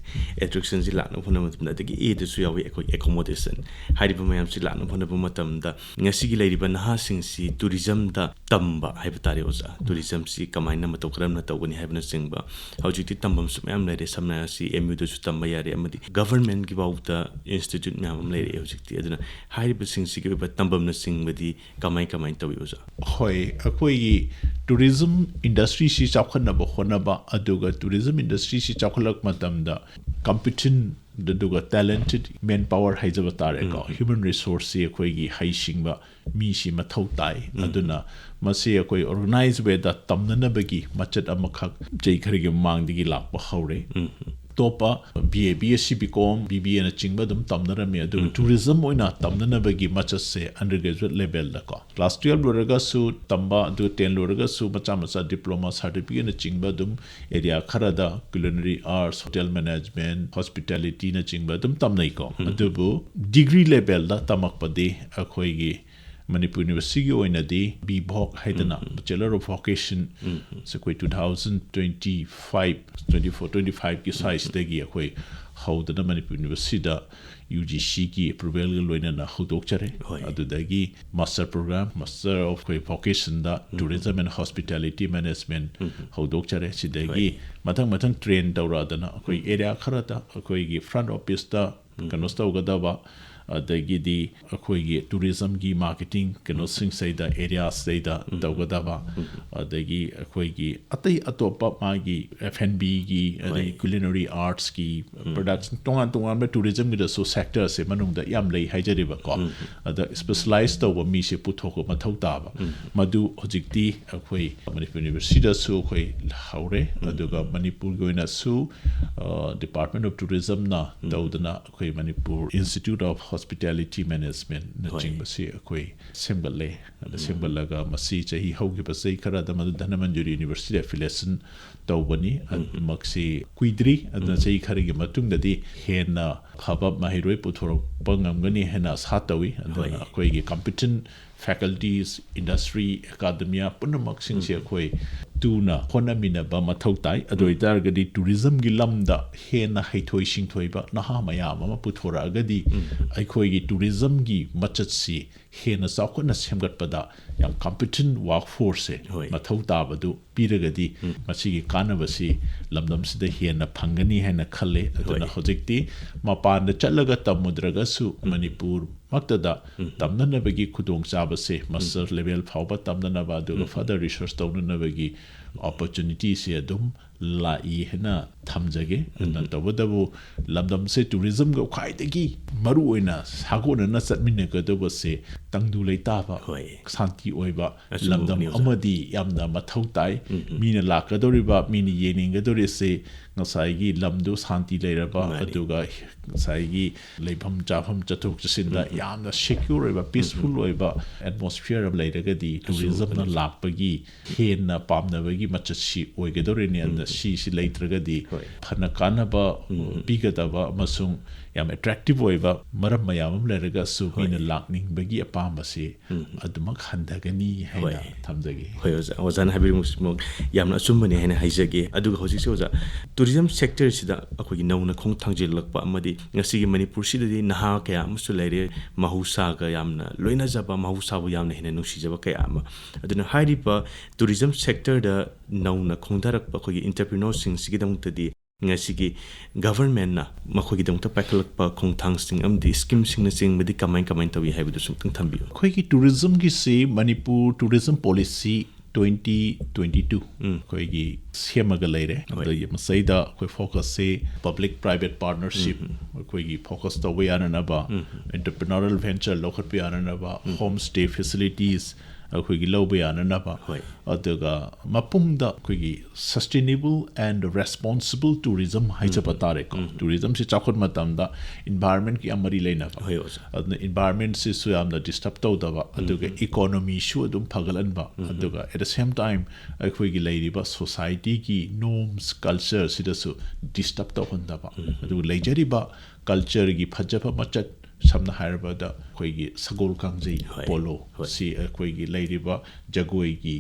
attractionꯁꯤ ꯂꯥꯛꯅꯕ ꯍꯣꯠꯅꯕ ꯃꯇꯝꯗ ꯑꯗꯒꯤ Aꯗꯁꯨ ꯌꯥꯎꯏ ꯑꯩꯈꯣꯏ accommodation꯫ ꯍꯥꯏꯔꯤꯕ ꯃꯌꯥꯝꯁꯤ ꯂꯥꯛꯅꯕ ꯍꯣꯠꯅꯕ ꯃꯇꯝꯗ ꯉꯁꯤꯒꯤ ꯂꯩꯔꯤꯕ ꯅꯍꯥꯁꯤꯡꯁꯤ tourismꯗ ꯇꯝꯕ ꯍꯥꯏꯕ ꯇꯥꯔꯦ ꯑꯣꯖꯥ, tourismꯁꯤ ꯀꯃꯥꯏꯅ ꯃꯇꯧ ꯀꯔꯝꯅ ꯇꯧꯒꯅꯤ ꯍꯥꯏꯕꯅꯆꯤꯡꯕ ꯍꯧꯖꯤꯛꯇꯤ ꯇꯝꯐꯝꯁꯨ ꯃꯌꯥꯝ ꯂꯩꯔꯦ꯫ ꯁꯝꯅ ꯍꯥꯏꯔꯁꯤ M Uꯗꯁꯨ ꯇꯝꯕ ꯌꯥꯔꯦ, ꯑꯃꯗꯤ governmentꯀꯤ ꯐꯥꯎꯗ institute ꯃꯌꯥꯝ ꯑꯃ ꯂꯩꯔꯛꯑꯦ ꯍꯧꯖꯤꯛꯇꯤ꯫ ꯑꯗꯨꯅ ꯍꯥꯏꯔꯤꯕꯁꯤꯡꯁꯤꯒꯤ ꯑꯣꯏꯕ ꯇꯝꯐꯝꯅꯆꯤꯡꯕꯗꯤ ꯀꯃꯥꯏ ꯀꯃꯥꯏꯅ ꯇꯧꯏ ꯑꯣꯖꯥ? ꯍꯣꯏ, ꯑꯩꯈꯣꯏꯒꯤ tourism industryꯁꯤ ꯆꯥꯎꯈꯠꯅꯕ ꯍꯣꯠꯅꯕ, ꯑꯗꯨꯒ tourism industryꯁꯤ ꯆꯥꯎꯈꯠꯂꯛꯄ ꯃꯇꯝꯗ competent ꯑꯗꯨꯒ talented manpower ꯍꯥꯏꯖꯕ ꯇꯥꯔꯦꯀꯣ, human resourceꯁꯤ ꯑꯩꯈꯣꯏꯒꯤ ꯍꯩꯁꯤꯡꯕ ꯃꯤꯁꯤ ꯃꯊꯧ ꯇꯥꯏ꯫ ꯑꯗꯨꯅ ꯃꯁꯤ ꯑꯩꯈꯣꯏ organized wayꯗ ꯇꯝꯅꯅꯕꯒꯤ ꯃꯆꯠ ꯑꯃꯈꯛ ꯆꯍꯤ ꯈꯔꯒꯤ ꯃꯃꯥꯡꯗꯒꯤ ꯂꯥꯛꯄ ꯍꯧꯔꯦ꯫ ꯑꯇꯣꯞꯄ B A, B S C, B Kom, B B ꯑꯦꯅꯆꯤꯡꯕ ꯑꯗꯨꯝ ꯇꯝꯅꯔꯝꯃꯤ꯫ ꯑꯗꯨꯒ ꯎꯝ꯫ ꯇꯨꯔꯤꯖꯝ ꯑꯣꯏꯅ ꯇꯝꯅꯅꯕꯒꯤ ꯃꯆꯠꯁꯦ undergraduate levelꯗꯀꯣ, class twelve ꯂꯣꯏꯔꯒꯁꯨ ꯇꯝꯕ, ꯑꯗꯨ ten ꯂꯣꯏꯔꯒꯁꯨ ꯃꯆꯥ ꯃꯆꯥ diploma certificateꯅꯆꯤꯡꯕ ꯑꯗꯨꯝ area ꯈꯔꯗ culinary arts, hotel management, hospitalityꯅꯆꯤꯡꯕ ꯑꯗꯨꯝ ꯇꯝꯅꯩꯀꯣ꯫ ꯎꯝ꯫ ꯑꯗꯨꯕꯨ degree levelꯗ ꯇꯝꯃꯛꯄꯗꯤ ꯑꯩꯈꯣꯏꯒꯤ ꯃꯅꯤꯄꯨꯔ ꯌꯨꯅꯤꯚꯔꯁꯤꯇꯤꯒꯤ ꯑꯣꯏꯅꯗꯤ B Voc ꯍꯥꯏꯗꯅ, ꯎꯝ꯫ Bachelor of Vocation, ꯎꯝ꯫ ꯁꯦ ꯑꯩꯈꯣꯏ two thousand twenty five, twenty four, twenty five ꯀꯤ ꯎꯝ꯫ Sizeꯇꯒꯤ ꯑꯩꯈꯣꯏ ꯍꯧꯗꯅ ꯃꯅꯤꯄꯨꯔ ꯌꯨꯅꯤꯚꯔꯁꯤꯇꯤꯗ U G Cꯒꯤ approvalꯒ ꯂꯣꯏꯅꯅ ꯍꯧꯗꯣꯛꯆꯔꯦ꯫ ꯍꯣꯏ꯫ ꯑꯗꯨꯗꯒꯤ master program, Master of ꯑꯩꯈꯣꯏ Vocationꯗ ꯎꯝ꯫ Tourism and Hospitality Management ꯎꯝ꯫ ꯍꯧꯗꯣꯛꯆꯔꯦ꯫ ꯁꯤꯗꯒꯤ ꯍꯣꯏ꯫ ꯃꯊꯪ ꯃꯊꯪ train ꯇꯧꯔꯛꯑꯗꯅ ꯑꯩꯈꯣꯏ ꯎꯝ꯫ Area ꯈꯔꯗ ꯑꯩꯈꯣꯏꯒꯤ front officeꯇ ꯎꯝ꯫ ꯀꯩꯅꯣ ꯇꯧꯒꯗꯕ, ꯑꯗꯒꯤꯗꯤ ꯑꯩꯈꯣꯏꯒꯤ tourismꯒꯤ marketing ꯀꯩꯅꯣꯁꯤꯡꯁꯤꯗ, areaꯁꯤꯗ ꯎꯝ꯫ ꯇꯧꯒꯗꯕ, ꯎꯝ꯫ ꯑꯗꯒꯤ ꯑꯩꯈꯣꯏꯒꯤ ꯑꯇꯩ ꯑꯇꯣꯞꯄ ꯃꯥꯒꯤ F and Bꯒꯤ, ꯑꯗꯒꯤ ꯍꯣꯏ꯫ Culinary Artsꯀꯤ ꯎꯝ꯫ Products, ꯇꯣꯉꯥꯟ ꯇꯣꯉꯥꯟꯕ tourismꯒꯤꯗꯁꯨ sectorꯁꯦ ꯃꯅꯨꯡꯗ ꯌꯥꯝ ꯂꯩ ꯍꯥꯏꯖꯔꯤꯕꯀꯣ꯫ ꯎꯝ꯫ ꯑꯗ specialize ꯇꯧꯕ ꯃꯤꯁꯦ ꯄꯨꯊꯣꯛꯄ ꯃꯊꯧ ꯇꯥꯕ꯫ ꯎꯝ꯫ ꯃꯗꯨ ꯍꯧꯖꯤꯛꯇꯤ ꯑꯩꯈꯣꯏ ꯃꯅꯤꯄꯨꯔ ꯌꯨꯅꯤꯚꯔꯁꯤꯇꯤꯗꯁꯨ ꯑꯩꯈꯣꯏ ꯍꯧꯔꯦ꯫ ꯎꯝ꯫ ꯑꯗꯨꯒ ꯃꯅꯤꯄꯨꯔꯒꯤ ꯑꯣꯏꯅꯁꯨ, ꯑ, Department of Tourismꯅ ꯎꯝ꯫ ꯇꯧꯗꯅ ꯑꯩꯈꯣꯏ ꯃꯅꯤꯄꯨꯔ Institute of Hospitality Managementꯅꯆꯤꯡꯕꯁꯤ ꯍꯣꯏ꯫ ꯑꯩꯈꯣꯏ ꯁꯦꯝꯒꯠꯂꯦ꯫ ꯑꯗ ꯎꯝ꯫ ꯁꯦꯝꯒꯠꯂꯒ ꯃꯁꯤ ꯆꯍꯤ ꯍꯧꯈꯤꯕ ꯆꯍꯤ ꯈꯔꯗ ꯃꯗꯨ ꯙꯅꯃꯟꯖꯨꯔꯤ ꯌꯨꯅꯤꯚꯔꯁꯤꯇꯤ affiliation ꯇꯧꯕꯅꯤ꯫ ꯎꯝ꯫ ꯑꯗꯨꯃꯛꯁꯤ ꯀꯨꯏꯗ꯭ꯔꯤ꯫ ꯑꯗꯨꯅ ꯎꯝ꯫ ꯆꯍꯤ ꯈꯔꯒꯤ ꯃꯇꯨꯡꯗꯗꯤ ꯍꯦꯟꯅ ꯐꯕ ꯃꯍꯩꯔꯣꯏ ꯄꯨꯊꯣꯔꯛꯄ ꯉꯝꯒꯅꯤ ꯍꯥꯏꯅ ꯑꯁꯥ ꯇꯧꯏ꯫ ꯑꯗꯨꯅ ꯍꯣꯏ꯫ ꯑꯩꯈꯣꯏꯒꯤ competent faculties, industry, academia ꯄꯨꯝꯅꯃꯛꯁꯤꯡꯁꯦ ꯎꯝ꯫ ꯑꯩꯈꯣꯏ ꯇꯨꯅ ꯍꯣꯠꯅꯃꯤꯟꯅꯕ ꯃꯊꯧ ꯇꯥꯏ꯫ ꯑꯗꯨ ꯎꯝ꯫ ꯑꯣꯏꯇꯥꯔꯒꯗꯤ tourismꯒꯤ ꯂꯝꯗ ꯍꯦꯟꯅ ꯍꯩꯊꯣꯏ ꯁꯤꯡꯊꯣꯏꯕ ꯅꯍꯥ ꯃꯌꯥꯝ ꯑꯃ ꯄꯨꯊꯣꯔꯛꯑꯒꯗꯤ ꯎꯝ꯫ ꯑꯩꯈꯣꯏꯒꯤ tourismꯒꯤ ꯃꯆꯠꯁꯤ ꯍꯦꯟꯅ ꯆꯥꯎꯈꯠꯅ ꯁꯦꯝꯒꯠꯄꯗ ꯌꯥꯝ competent workforceꯁꯦ ꯍꯣꯏ꯫ ꯃꯊꯧ ꯇꯥꯕꯗꯨ ꯄꯤꯔꯒꯗꯤ ꯎꯝ꯫ ꯃꯁꯤꯒꯤ ꯀꯥꯟꯅꯕꯁꯤ ꯂꯝꯗꯝꯁꯤꯗ ꯍꯦꯟꯅ ꯐꯪꯒꯅꯤ ꯍꯥꯏꯅ ꯈꯜꯂꯦ꯫ ꯑꯗꯨꯅ ꯍꯣꯏ꯫ ꯍꯧꯖꯤꯛꯇꯤ ꯃꯄꯥꯟꯗ ꯆꯠꯂꯒ ꯇꯝꯃꯨꯗ꯭ꯔꯒꯁꯨ ꯎꯝ꯫ ꯃꯅꯤꯄꯨꯔ ꯃꯛꯇꯗ ꯎꯝ꯫ ꯇꯝꯅꯅꯕꯒꯤ ꯈꯨꯗꯣꯡꯆꯥꯕꯁꯦ ꯎꯝ꯫ Master level ꯐꯥꯎꯕ ꯇꯝꯅꯅꯕ, ꯑꯗꯨꯒ ꯎꯝ꯫ Further research ꯇꯧꯅꯅꯕꯒꯤ opportunityꯁꯦ ꯑꯗꯨꯝ ꯂꯥꯛꯏ ꯍꯥꯏꯅ ꯊꯝꯖꯒꯦ꯫ ꯑꯗꯨꯅ ꯇꯧꯕꯇꯕꯨ ꯂꯝꯗꯝꯁꯦ ꯇꯨꯔꯤꯖꯝꯒ ꯈ꯭ꯋꯥꯏꯗꯒꯤ ꯃꯔꯨ ꯑꯣꯏꯅ ꯁꯥꯒꯣꯟꯅꯅ ꯆꯠꯃꯤꯟꯅꯒꯗꯧꯕꯁꯦ ꯇꯪꯗꯨ ꯂꯩꯇꯥꯕ, ꯍꯣꯏ꯫ ꯁꯥꯟꯇꯤ ꯑꯣꯏꯕ ꯑꯆꯨꯝꯕ ꯂꯝꯗꯝ ꯋꯥꯐꯝꯅꯤ, ꯑꯣꯖꯥ꯫ ꯑꯃꯗꯤ ꯌꯥꯝꯅ ꯃꯊꯧ ꯇꯥꯏ꯫ ꯃꯤꯅ ꯂꯥꯛꯀꯗꯧꯔꯤꯕ, ꯃꯤꯅ ꯌꯦꯡꯅꯤꯡꯒꯗꯧꯔꯤꯁꯦ ꯉꯁꯥꯏꯒꯤ ꯂꯝꯗꯨ ꯁꯥꯟꯇꯤ ꯂꯩꯔꯕ, ꯃꯥꯅꯤ꯫ ꯑꯗꯨꯒ ꯉꯁꯥꯏꯒꯤ ꯂꯩꯐꯝ ꯆꯥꯐꯝ ꯆꯠꯊꯣꯛ ꯆꯠꯁꯤꯟꯗ ꯌꯥꯝꯅ ꯁꯦꯀ꯭ꯌꯨꯔ ꯑꯣꯏꯕ, ꯄꯤꯁꯐꯨꯜ ꯑꯣꯏꯕ ꯑꯦꯠꯃꯣꯁꯐꯤꯌꯔ ꯑꯃ ꯂꯩꯔꯒꯗꯤ ꯇꯨꯔꯤꯖꯝꯅ ꯂꯥꯛꯄꯒꯤ ꯍꯦꯟꯅ ꯄꯥꯝꯅꯕꯒꯤ ꯃꯆꯠꯁꯤ ꯑꯣꯏꯒꯗꯧꯔꯤꯅꯤ꯫ ꯑꯗꯨꯅ ꯁꯤꯁꯤ ꯂꯩꯇ꯭ꯔꯒꯗꯤ ꯍꯣꯏ꯫ ꯐꯅ ꯀꯥꯟꯅꯕ ꯄꯤꯒꯗꯕ ꯑꯃꯁꯨꯡ ꯌꯥꯝ ꯑꯦꯇ꯭ꯔꯦꯛꯇꯤꯞ ꯑꯣꯏꯕ ꯃꯔꯝ ꯃꯌꯥꯝ ꯑꯃ ꯂꯩꯔꯒꯁꯨ ꯃꯤꯅ ꯂꯥꯛꯅꯤꯡꯕꯒꯤ ꯑꯄꯥꯝꯕꯁꯦ ꯑꯗꯨꯃꯛ ꯍꯟꯊꯒꯅꯤ ꯍꯥꯏꯅ ꯍꯣꯏ꯫ ꯊꯝꯖꯒꯦ꯫ ꯍꯣꯏ ꯑꯣꯖꯥ, ꯑꯣꯖꯥꯅ ꯍꯥꯏꯕꯤꯔꯤꯕꯁꯤꯃꯛ ꯌꯥꯝꯅ ꯑꯆꯨꯝꯕꯅꯤ ꯍꯥꯏꯅ ꯍꯥꯏꯖꯒꯦ꯫ ꯑꯗꯨꯒ ꯍꯧꯖꯤꯛꯁꯦ ꯑꯣꯖꯥ, ꯇꯨꯔꯤꯖꯝ ꯁꯦꯛꯇꯔꯁꯤꯗ ꯑꯩꯈꯣꯏꯒꯤ ꯅꯧꯅ ꯈꯣꯡ ꯊꯥꯡꯖꯤꯜꯂꯛꯄ ꯑꯃꯗꯤ ꯉꯁꯤꯒꯤ ꯃꯅꯤꯄꯨꯔꯁꯤꯗꯗꯤ ꯅꯍꯥ ꯀꯌꯥ ꯑꯃꯁꯨ ꯂꯩꯔꯦ, ꯃꯍꯧꯁꯥꯒ ꯌꯥꯝꯅ ꯂꯣꯏꯅꯖꯕ, ꯃꯍꯧꯁꯥꯕꯨ ꯌꯥꯝꯅ ꯍꯦꯟꯅ ꯅꯨꯡꯁꯤꯖꯕ ꯀꯌꯥ ꯑꯃ꯫ ꯑꯗꯨꯅ ꯍꯥꯏꯔꯤꯕ ꯇꯨꯔꯤꯖꯝ ꯁꯦꯛꯇꯔꯗ ꯅꯧꯅ ꯈꯣꯡꯊꯔꯛꯄ ꯑꯩꯈꯣꯏꯒꯤ ꯏꯟꯇꯔꯄ꯭ꯔꯤꯅꯔꯁꯤꯡꯁꯤꯒꯤꯗꯃꯛꯇꯗꯤ ꯉꯁꯤꯒꯤ ꯒꯚꯔꯟꯃꯦꯟꯅ ꯃꯈꯣꯏꯒꯤꯗꯃꯛꯇ ꯄꯥꯏꯈꯠꯂꯛꯄ ꯈꯣꯡꯊꯥꯡꯁꯤꯡ ꯑꯃꯗꯤ ꯁ꯭ꯀꯤꯝꯁꯤꯡꯅꯆꯤꯡꯕꯗꯤ ꯀꯃꯥꯏ ꯀꯃꯥꯏꯅ ꯇꯧꯏ ꯍꯥꯏꯕꯗꯨꯁꯨ ꯑꯃꯨꯛꯇꯪ ꯊꯝꯕꯤꯌꯨ꯫ ꯑꯩꯈꯣꯏꯒꯤ ꯇꯨꯔꯤꯖꯝꯒꯤꯁꯤ Manipur tourism policy twenty twenty two ꯑꯩꯈꯣꯏꯒꯤ ꯁꯦꯝꯃꯒ ꯂꯩꯔꯦ꯫ ꯍꯣꯏ꯫ ꯑꯗꯒꯤ ꯃꯁꯤꯗ ꯑꯩꯈꯣꯏ ꯐꯣꯀꯁꯁꯤ ꯄꯕ꯭ꯂꯤꯛ ꯄ꯭ꯔꯥꯏꯚꯦꯠ ꯄꯥꯔꯠꯅꯔꯁꯤꯞ ꯑꯩꯈꯣꯏꯒꯤ ꯐꯣꯀꯁ ꯇꯧꯕ ꯌꯥꯅꯅꯕ, ꯏꯟꯇꯔꯄ꯭ꯔꯤꯅꯔꯦꯜ ꯚꯦꯟꯆꯔ ꯂꯧꯈꯠꯄ ꯌꯥꯅꯅꯕ, ꯍꯣꯝ ꯁ꯭ꯇꯦ ꯐꯦꯁꯤꯂꯤꯇꯤꯁ ꯑꯩꯈꯣꯏꯒꯤ ꯂꯧꯕ ꯌꯥꯅꯅꯕ, ꯍꯣꯏ꯫ ꯑꯗꯨꯒ ꯃꯄꯨꯡꯗ ꯑꯩꯈꯣꯏꯒꯤ sustainable and responsible tourism ꯍꯥꯏꯖꯕ ꯇꯥꯔꯦꯀꯣ꯫ ꯇꯨꯔꯤꯖꯝꯁꯤ ꯆꯥꯎꯈꯠ ꯃꯇꯝꯗ ꯏꯟꯚꯥꯏꯔꯟꯃꯦꯟꯀ ꯌꯥꯝ ꯃꯔꯤ ꯂꯩꯅꯕ꯫ ꯍꯣꯏ, ꯑꯣꯖꯥ꯫ ꯑꯗꯨꯅ ꯏꯟꯚꯥꯏꯔꯟꯃꯦꯟꯁꯤꯁꯨ ꯌꯥꯝꯅ ꯗꯤꯁꯇꯔꯕ ꯇꯧꯗꯕ, ꯑꯗꯨꯒ ꯏꯀꯣꯅꯣꯃꯤꯁꯨ ꯑꯗꯨꯝ ꯐꯒꯠꯍꯟꯕ, ꯑꯗꯨꯒ at the same time ꯑꯩꯈꯣꯏꯒꯤ ꯂꯩꯔꯤꯕ ꯁꯣꯁꯥꯏꯇꯤꯒꯤ ꯅꯣꯔꯝꯁ ꯀꯜꯆꯔꯁꯤꯗꯁꯨ ꯗꯤꯁꯇꯔꯕ ꯇꯧꯍꯟꯗꯕ, ꯑꯗꯨꯒ ꯂꯩꯖꯔꯤꯕ ꯀꯜꯆꯔꯒꯤ ꯐꯖꯕ ꯃꯆꯠ, ꯁꯝꯅ ꯍꯥꯏꯔꯕꯗ ꯑꯩꯈꯣꯏꯒꯤ ꯁꯒꯣꯜ ꯀꯥꯡꯖꯩ ꯍꯣꯏ, ꯄꯣꯂꯣ ꯍꯣꯏ꯫ ꯁꯤ ꯑꯩꯈꯣꯏꯒꯤ ꯂꯩꯔꯤꯕ ꯖꯒꯣꯏꯒꯤ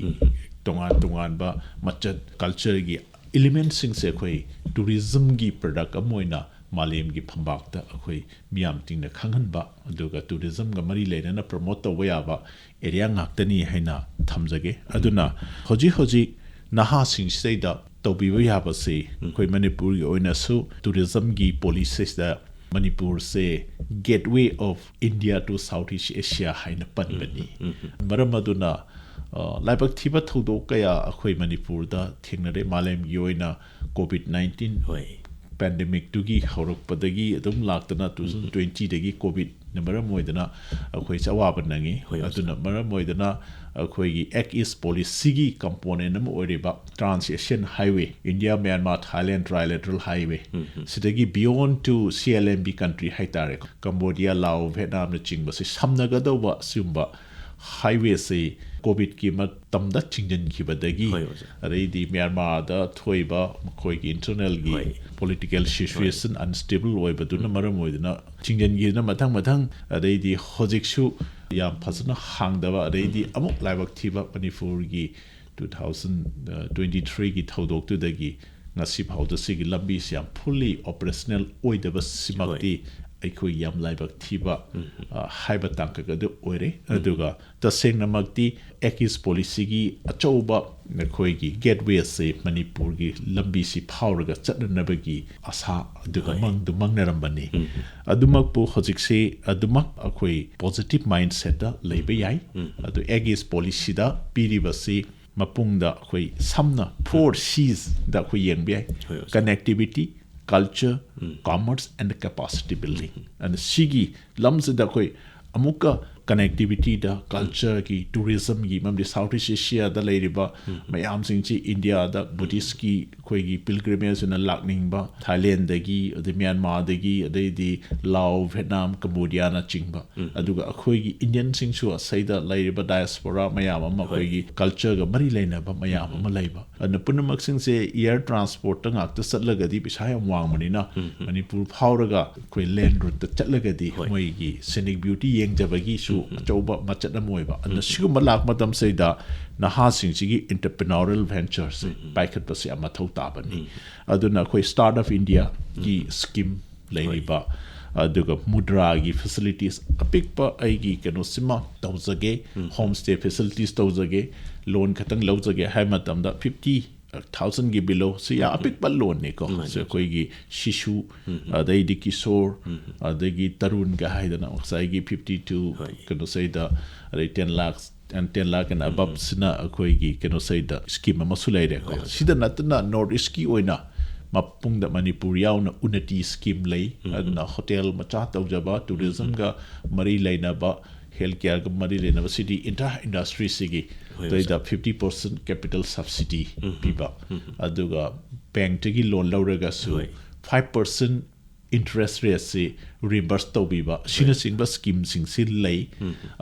ꯇꯣꯉꯥꯟ ꯇꯣꯉꯥꯟꯕ ꯃꯆꯠ, ꯀꯜꯆꯔꯒꯤ ꯏꯂꯤꯃꯦꯟꯁꯤꯡꯁꯦ ꯑꯩꯈꯣꯏ ꯇꯨꯔꯤꯖꯝꯒꯤ ꯄ꯭ꯔꯗꯛ ꯑꯃ ꯑꯣꯏꯅ ꯃꯥꯂꯦꯝꯒꯤ ꯐꯝꯕꯥꯛꯇ ꯑꯩꯈꯣꯏ ꯃꯤꯌꯥꯝ ꯇꯤꯡꯅ ꯈꯪꯍꯟꯕ, ꯑꯗꯨꯒ ꯇꯨꯔꯤꯖꯝꯒ ꯃꯔꯤ ꯂꯩꯅꯅ ꯄ꯭ꯔꯃꯣꯠ ꯇꯧꯕ ꯌꯥꯕ ꯑꯦꯔꯤꯌꯥ ꯉꯥꯛꯇꯅꯤ ꯍꯥꯏꯅ ꯊꯝꯖꯒꯦ꯫ ꯑꯗꯨꯅ ꯍꯧꯖꯤꯛ ꯍꯧꯖꯤꯛ ꯅꯍꯥꯁꯤꯡꯁꯤꯗꯩꯗ ꯇꯧꯕꯤꯕ ꯌꯥꯕꯁꯤ ꯑꯩꯈꯣꯏ ꯃꯅꯤꯄꯨꯔꯒꯤ ꯑꯣꯏꯅꯁꯨ ꯇꯨꯔꯤꯖꯝꯒꯤ ꯄꯣꯂꯤꯁꯤꯁꯤꯗ ꯃꯅꯤꯄꯨꯔꯁꯦ Gateway of India to South East Asia ꯍꯥꯏꯅ ꯄꯟꯕꯅꯤ꯫ ꯃꯔꯝ ꯑꯗꯨꯅ ꯑ, ꯂꯥꯏꯕꯛ ꯊꯤꯕ ꯊꯧꯗꯣꯛ ꯀꯌꯥ ꯑꯩꯈꯣꯏ ꯃꯅꯤꯄꯨꯔꯗ ꯊꯦꯡꯅꯔꯦ꯫ ꯃꯥꯂꯦꯝꯒꯤ ꯑꯣꯏꯅ ꯀꯣꯚꯤꯗ ꯅꯥꯏꯟꯇꯤꯟ ꯍꯣꯏ꯫ ꯄꯦꯟꯗꯦꯃꯤꯛꯇꯨꯒꯤ ꯍꯧꯔꯛꯄꯗꯒꯤ ꯑꯗꯨꯝ ꯂꯥꯛꯇꯅ, ꯇꯨ ꯊꯥꯎꯖꯟ ꯇ꯭ꯋꯦꯟꯇꯤꯗꯒꯤ ꯀꯣꯚꯤꯗꯅ ꯃꯔꯝ ꯑꯣꯏꯗꯅ ꯑꯩꯈꯣꯏꯁꯦ ꯑꯋꯥꯕ ꯅꯪꯉꯤ꯫ ꯍꯣꯏ, ꯑꯣꯖꯥ꯫ ꯑꯗꯨꯅ ꯃꯔꯝ ꯑꯣꯏꯗꯅ ꯑꯩꯈꯣꯏꯒꯤ ꯑꯦꯛ ꯏꯁ ꯄꯣꯂꯤꯁꯤꯒꯤ ꯀꯝꯄꯣꯅꯦꯟ ꯑꯃ ꯑꯣꯏꯔꯤꯕ trans Asian highway, India, Myanmar, Thailand trilateral highway, ꯁꯤꯗꯒꯤ beyond to C L M B country ꯍꯥꯏꯇꯥꯔꯦ, ꯀꯝꯕꯣꯗꯤꯌꯥ, ꯂꯥꯑꯣ, ꯚꯦꯠꯅꯥꯝꯅꯆꯤꯡꯕꯁꯤ ꯁꯝꯅꯒꯗꯧꯕ ꯑꯁꯤꯒꯨꯝꯕ ꯍꯥꯏꯋꯦꯁꯤ ꯀꯣꯚꯤꯗꯀꯤ ꯃꯇꯝꯗ ꯆꯤꯡꯁꯤꯟꯈꯤꯕꯗꯒꯤ, ꯍꯣꯏ, ꯑꯣꯖꯥ꯫ ꯑꯗꯩꯗꯤ ꯃ꯭ꯌꯥꯟꯃꯥꯔꯗ ꯊꯣꯛꯏꯕ ꯃꯈꯣꯏꯒꯤ ꯏꯟꯇꯔꯅꯦꯜꯒꯤ ꯍꯣꯏ꯫ ꯄꯣꯂꯤꯇꯤꯀꯦꯜ ꯁꯤꯆꯨꯋꯦꯁꯟ ꯑꯟꯁꯇꯦꯕꯜ ꯑꯣꯏꯕꯗꯨꯅ ꯃꯔꯝ ꯑꯣꯏꯗꯨꯅ ꯆꯤꯡꯁꯤꯟꯈꯤꯗꯨꯅ ꯃꯊꯪ ꯃꯊꯪ, ꯑꯗꯩꯗꯤ ꯍꯧꯖꯤꯛꯁꯨ ꯌꯥꯝ ꯐꯖꯅ ꯍꯥꯡꯗꯕ, ꯑꯗꯩꯗꯤ ꯑꯃꯨꯛ ꯂꯥꯏꯕꯛ ꯊꯤꯕ ꯃꯅꯤꯄꯨꯔꯒꯤ ꯇꯨ ꯊꯥꯎꯖꯟ ꯇ꯭ꯋꯦꯟꯇꯤ ꯊ꯭ꯔꯤꯒꯤ ꯊꯧꯗꯣꯛꯇꯨꯗꯒꯤ ꯉꯁꯤ ꯐꯥꯎꯗ ꯁꯤꯒꯤ ꯂꯝꯕꯤꯁꯤ ꯌꯥꯝ fully operational ꯑꯣꯏꯗꯕꯁꯤꯃꯛꯇꯤ ꯑꯩꯈꯣꯏ ꯌꯥꯝ ꯂꯥꯏꯕꯛ ꯊꯤꯕ, ꯑ, ꯍꯥꯏꯕ ꯇꯥꯡꯀꯛ ꯑꯗꯨ ꯑꯣꯏꯔꯦ꯫ ꯑꯗꯨꯒ ꯇꯁꯦꯡꯅꯃꯛꯇꯤ ꯑꯦꯛ ꯏꯁ ꯄꯣꯂꯤꯁꯤꯒꯤ ꯑꯆꯧꯕ ꯑꯩꯈꯣꯏꯒꯤ ꯒꯦꯠꯋꯦ ꯑꯁꯤ ꯃꯅꯤꯄꯨꯔꯒꯤ ꯂꯝꯕꯤꯁꯤ ꯐꯥꯎꯔꯒ ꯆꯠꯅꯅꯕꯒꯤ ꯑꯁꯥ ꯑꯗꯨꯒ ꯃꯪꯗꯨ ꯃꯪꯅꯔꯝꯕꯅꯤ꯫ ꯑꯗꯨꯃꯛꯄꯨ ꯍꯧꯖꯤꯛꯁꯤ ꯑꯗꯨꯃꯛ ꯑꯩꯈꯣꯏ ꯄꯣꯖꯤꯇꯤꯚ ꯃꯥꯏꯟꯁꯦꯠꯇ ꯂꯩꯕ ꯌꯥꯏ꯫ ꯑꯗꯨ ꯑꯦꯛ ꯏꯁ ꯄꯣꯂꯤꯁꯤꯗ ꯄꯤꯔꯤꯕꯁꯤ ꯃꯄꯨꯡꯗ ꯑꯩꯈꯣꯏ ꯁꯝꯅ ꯐꯣꯔ ꯁꯤꯁꯗ ꯑꯩꯈꯣꯏ ꯌꯦꯡꯕ ꯌꯥꯏ꯫ ꯍꯣꯏ, ꯑꯣꯖꯥ꯫ Connectivity, culture, commerce and capacity building꯫ ꯑꯗꯨꯅ ꯁꯤꯒꯤ ꯂꯝꯁꯤꯗ ꯑꯩꯈꯣꯏ ꯑꯃꯨꯛꯀ ꯀꯅꯦꯛꯇꯤꯕꯤꯇꯤꯗ, ꯀꯜꯆꯔꯒꯤ, ꯇꯨꯔꯤꯖꯝꯒꯤ, ꯃꯔꯝꯗꯤ ꯁꯥꯎꯠ ꯏꯁ ꯑꯦꯁꯤꯌꯥꯗ ꯂꯩꯔꯤꯕ ꯃꯌꯥꯝꯁꯤꯡꯁꯤ ꯏꯟꯗꯤꯌꯥꯗ ꯕꯨꯙꯤꯁꯀꯤ ꯑꯩꯈꯣꯏꯒꯤ ꯄꯤꯜꯒ꯭ꯔꯤꯃꯦꯖ ꯑꯣꯏꯅ ꯂꯥꯛꯅꯤꯡꯕ, ꯊꯥꯏꯂꯦꯟꯗꯒꯤ, ꯑꯗꯩ ꯃ꯭ꯌꯥꯟꯃꯥꯔꯗꯒꯤ, ꯑꯗꯩꯗꯤ ꯂꯥꯑꯣ, ꯚꯦꯠꯅꯥꯝ, ꯀꯝꯕꯣꯗꯤꯌꯥꯅꯆꯤꯡꯕ, ꯑꯗꯨꯒ ꯑꯩꯈꯣꯏꯒꯤ ꯏꯟꯗꯤꯌꯟꯁꯤꯡꯁꯨ ꯑꯁꯩꯗ ꯂꯩꯔꯤꯕ ꯗꯥꯏꯁꯄꯣꯔꯥ ꯃꯌꯥꯝ ꯑꯃ, ꯑꯩꯈꯣꯏꯒꯤ ꯀꯜꯆꯔꯒ ꯃꯔꯤ ꯂꯩꯅꯕ ꯃꯌꯥꯝ ꯑꯃ ꯂꯩꯕ, ꯑꯗꯨꯅ ꯄꯨꯝꯅꯃꯛꯁꯤꯡꯁꯦ ꯏꯌꯔ ꯇ꯭ꯔꯥꯟꯁꯄꯣꯔꯠꯇ ꯉꯥꯛꯇ ꯆꯠꯂꯒꯗꯤ ꯄꯩꯁꯥ ꯌꯥꯝ ꯋꯥꯡꯕꯅꯤꯅ, ꯃꯅꯤꯄꯨꯔ ꯐꯥꯎꯔꯒ ꯑꯩꯈꯣꯏ ꯂꯦꯟ ꯔꯨꯠꯇ ꯆꯠꯂꯒꯗꯤ ꯃꯣꯏꯒꯤ ꯁꯤꯅꯤꯛ ꯕ꯭ꯌꯨꯇꯤ ꯌꯦꯡꯖꯕꯒꯤꯁꯨ ꯑꯆꯧꯕ ꯃꯆꯠ ꯑꯃ ꯑꯣꯏꯕ꯫ ꯑꯗꯨꯅ ꯁꯤꯒꯨꯝꯕ ꯂꯥꯛꯄ ꯃꯇꯝꯁꯤꯗ ꯅꯍꯥꯁꯤꯡꯁꯤꯒꯤ ꯏꯟꯇꯔꯄ꯭ꯔꯤꯅꯣꯔꯤꯌꯦꯜ ꯚꯦꯟꯆꯔꯁꯦ ꯄꯥꯏꯈꯠꯄꯁꯤ ꯌꯥꯝ ꯃꯊꯧ ꯇꯥꯕꯅꯤ꯫ ꯑꯗꯨꯅ ꯑꯩꯈꯣꯏ ꯁ꯭ꯇꯥꯔꯠ ꯑꯞ ꯏꯟꯗꯤꯌꯥꯒꯤ ꯁ꯭ꯀꯤꯝ ꯂꯩꯔꯤꯕ, ꯑꯗꯨꯒ ꯃꯨꯗ꯭ꯔꯥꯒꯤ ꯐꯦꯁꯤꯂꯤꯇꯤꯁ ꯑꯄꯤꯛꯄ ꯑꯩꯒꯤ ꯀꯩꯅꯣꯁꯤꯃ ꯇꯧꯖꯒꯦ, ꯍꯣꯝ ꯁ꯭ꯇꯦ ꯐꯦꯁꯤꯂꯤꯇꯤꯁ ꯇꯧꯖꯒꯦ, ꯂꯣꯟ ꯈꯛꯇꯪ ꯂꯧꯖꯒꯦ ꯍꯥꯏꯕ ꯃꯇꯝꯗ ꯐꯤꯐꯇꯤ ꯊꯥꯎꯖꯟꯒꯤ ꯕꯤꯂꯣ ꯁꯤ ꯌꯥꯝ ꯑꯄꯤꯛꯄ ꯂꯣꯟꯅꯤꯀꯣ꯫ ꯁꯤ ꯑꯩꯈꯣꯏꯒꯤ ꯁꯤꯁꯨ, ꯑꯗꯩꯗꯤ ꯀꯤꯁꯣꯔ, ꯑꯗꯒꯤ ꯇꯔꯨꯟꯒ ꯍꯥꯏꯗꯅ ꯉꯁꯥꯏꯒꯤ ꯐꯤꯐꯇꯤ ꯇꯨ, ꯍꯣꯏ꯫ ꯀꯩꯅꯣꯁꯤꯗ, ꯑꯗꯩ ten lakhs and ten lakh and above ꯁꯤꯅ ꯑꯩꯈꯣꯏꯒꯤ ꯀꯩꯅꯣꯁꯤꯗ ꯁ꯭ꯀꯤꯝ ꯑꯃꯁꯨ ꯂꯩꯔꯦꯀꯣ꯫ ꯁꯤꯗ ꯅꯠꯇꯅ ꯅꯣꯔꯠ ꯏꯁꯀꯤ ꯑꯣꯏꯅ ꯃꯄꯨꯡꯗ ꯃꯅꯤꯄꯨꯔ ꯌꯥꯎꯅ ꯎꯟꯅꯇꯤ ꯁ꯭ꯀꯤꯝ ꯂꯩ꯫ ꯑꯗꯨꯅ ꯍꯣꯇꯦꯜ ꯃꯆꯥ ꯇꯧꯖꯕ, ꯇꯨꯔꯤꯖꯝꯒ ꯃꯔꯤ ꯂꯩꯅꯕ, ꯍꯦꯜꯊ ꯀꯦꯌꯔꯒ ꯃꯔꯤ ꯂꯩꯅꯕ ꯁꯤꯗꯤ ꯏꯟꯇꯔ ꯏꯟꯗꯁꯇ꯭ꯔꯤꯁꯤꯒꯤ ꯑꯗꯨꯗꯩꯗ ꯐꯤꯐꯇꯤ ꯄꯥꯔꯁꯦꯟ ꯀꯦꯄꯤꯇꯦꯜ ꯁꯕꯁꯤꯗꯤ ꯄꯤꯕ, ꯑꯗꯨꯒ ꯕꯦꯡꯛꯇꯒꯤ ꯂꯣꯟ ꯂꯧꯔꯒꯁꯨ ꯐꯥꯏꯚ ꯄꯥꯔꯁꯦꯟ ꯏꯟꯇꯔꯦꯁ ꯔꯦꯠꯁꯤ ꯔꯤꯝꯕꯔꯁ ꯇꯧꯕꯤꯕ, ꯑꯁꯤꯅꯆꯤꯡꯕ ꯁ꯭ꯀꯤꯝꯁꯤꯡꯁꯤ ꯂꯩ꯫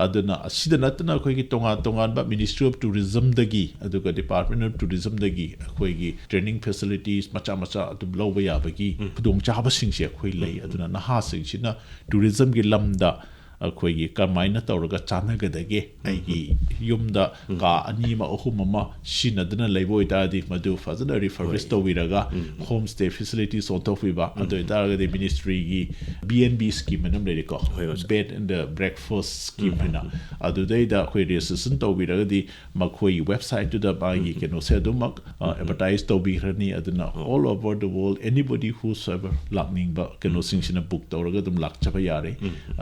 ꯑꯗꯨꯅ ꯑꯁꯤꯗ ꯅꯠꯇꯅ ꯑꯩꯈꯣꯏꯒꯤ ꯇꯣꯉꯥꯟ ꯇꯣꯉꯥꯟꯕ ꯃꯤꯅꯤꯁꯇ꯭ꯔꯤ ꯑꯣꯐ ꯇꯨꯔꯤꯖꯝꯗꯒꯤ, ꯑꯗꯨꯒ ꯗꯤꯄꯥꯔꯠꯃꯦꯟ ꯑꯣꯐ ꯇꯨꯔꯤꯖꯝꯗꯒꯤ ꯑꯩꯈꯣꯏꯒꯤ ꯇ꯭ꯔꯦꯅꯤꯡ ꯐꯦꯁꯤꯂꯤꯇꯤꯁ ꯃꯆꯥ ꯃꯆꯥ ꯑꯗꯨꯝ ꯂꯧꯕ ꯌꯥꯕꯒꯤ ꯈꯨꯗꯣꯡꯆꯥꯕꯁꯤꯡꯁꯦ ꯑꯩꯈꯣꯏ ꯂꯩ꯫ ꯑꯗꯨꯅ ꯅꯍꯥꯁꯤꯡꯁꯤꯅ ꯇꯨꯔꯤꯖꯝꯒꯤ ꯂꯝꯗ ꯑꯩꯈꯣꯏꯒꯤ ꯀꯃꯥꯏꯅ ꯇꯧꯔꯒ ꯆꯥꯟꯅꯒꯗꯒꯦ? ꯑꯩꯒꯤ ꯌꯨꯝꯗ ꯀꯥ ꯑꯅꯤ ꯑꯃ, ꯑꯍꯨꯝ ꯑꯃ ꯁꯤꯖꯤꯟꯅꯗꯨꯅ ꯂꯩꯕ ꯑꯣꯏꯇꯥꯔꯗꯤ, ꯃꯗꯨ ꯐꯖꯅ ꯔꯤꯐꯔꯕꯤꯁ ꯇꯧꯕꯤꯔꯒ ꯍꯣꯝ ꯁ꯭ꯇꯦ ꯐꯦꯁꯤꯂꯤꯇꯤꯁ ꯑꯣꯟꯊꯣꯛꯄꯤꯕ꯫ ꯑꯗꯨ ꯑꯣꯏꯇꯥꯔꯒꯗꯤ ꯃꯤꯅꯤꯁꯇ꯭ꯔꯤꯒꯤ ꯕꯤ ꯑꯦꯟ ꯕꯤ ꯁ꯭ꯀꯤꯝ ꯍꯥꯏꯅ ꯑꯃ ꯂꯩꯔꯦꯀꯣ, ꯕꯦꯗ ꯑꯦꯟ ꯕ꯭ꯔꯦꯛꯐꯥꯁ ꯁ꯭ꯀꯤꯝ ꯍꯥꯏꯅ, ꯑꯗꯨꯗꯩꯗ ꯑꯩꯈꯣꯏ ꯔꯦꯖꯤꯁꯇ꯭ꯔꯦꯁꯟ ꯇꯧꯕꯤꯔꯒꯗꯤ ꯃꯈꯣꯏꯒꯤ ꯋꯦꯕꯁꯥꯏꯠꯇꯨꯗ ꯃꯥꯒꯤ ꯀꯩꯅꯣꯁꯦ ꯑꯗꯨꯃꯛ ꯑꯦꯗꯚꯔꯇꯥꯏꯁ ꯇꯧꯕꯤꯈ꯭ꯔꯅꯤ꯫ ꯑꯗꯨꯅ all over the world, anybody whosoever ꯂꯥꯛꯅꯤꯡꯕ ꯀꯩꯅꯣꯁꯤꯡꯁꯤꯅ ꯕꯨꯛ ꯇꯧꯔꯒ ꯑꯗꯨꯝ ꯂꯥꯛꯆꯕ ꯌꯥꯔꯦ꯫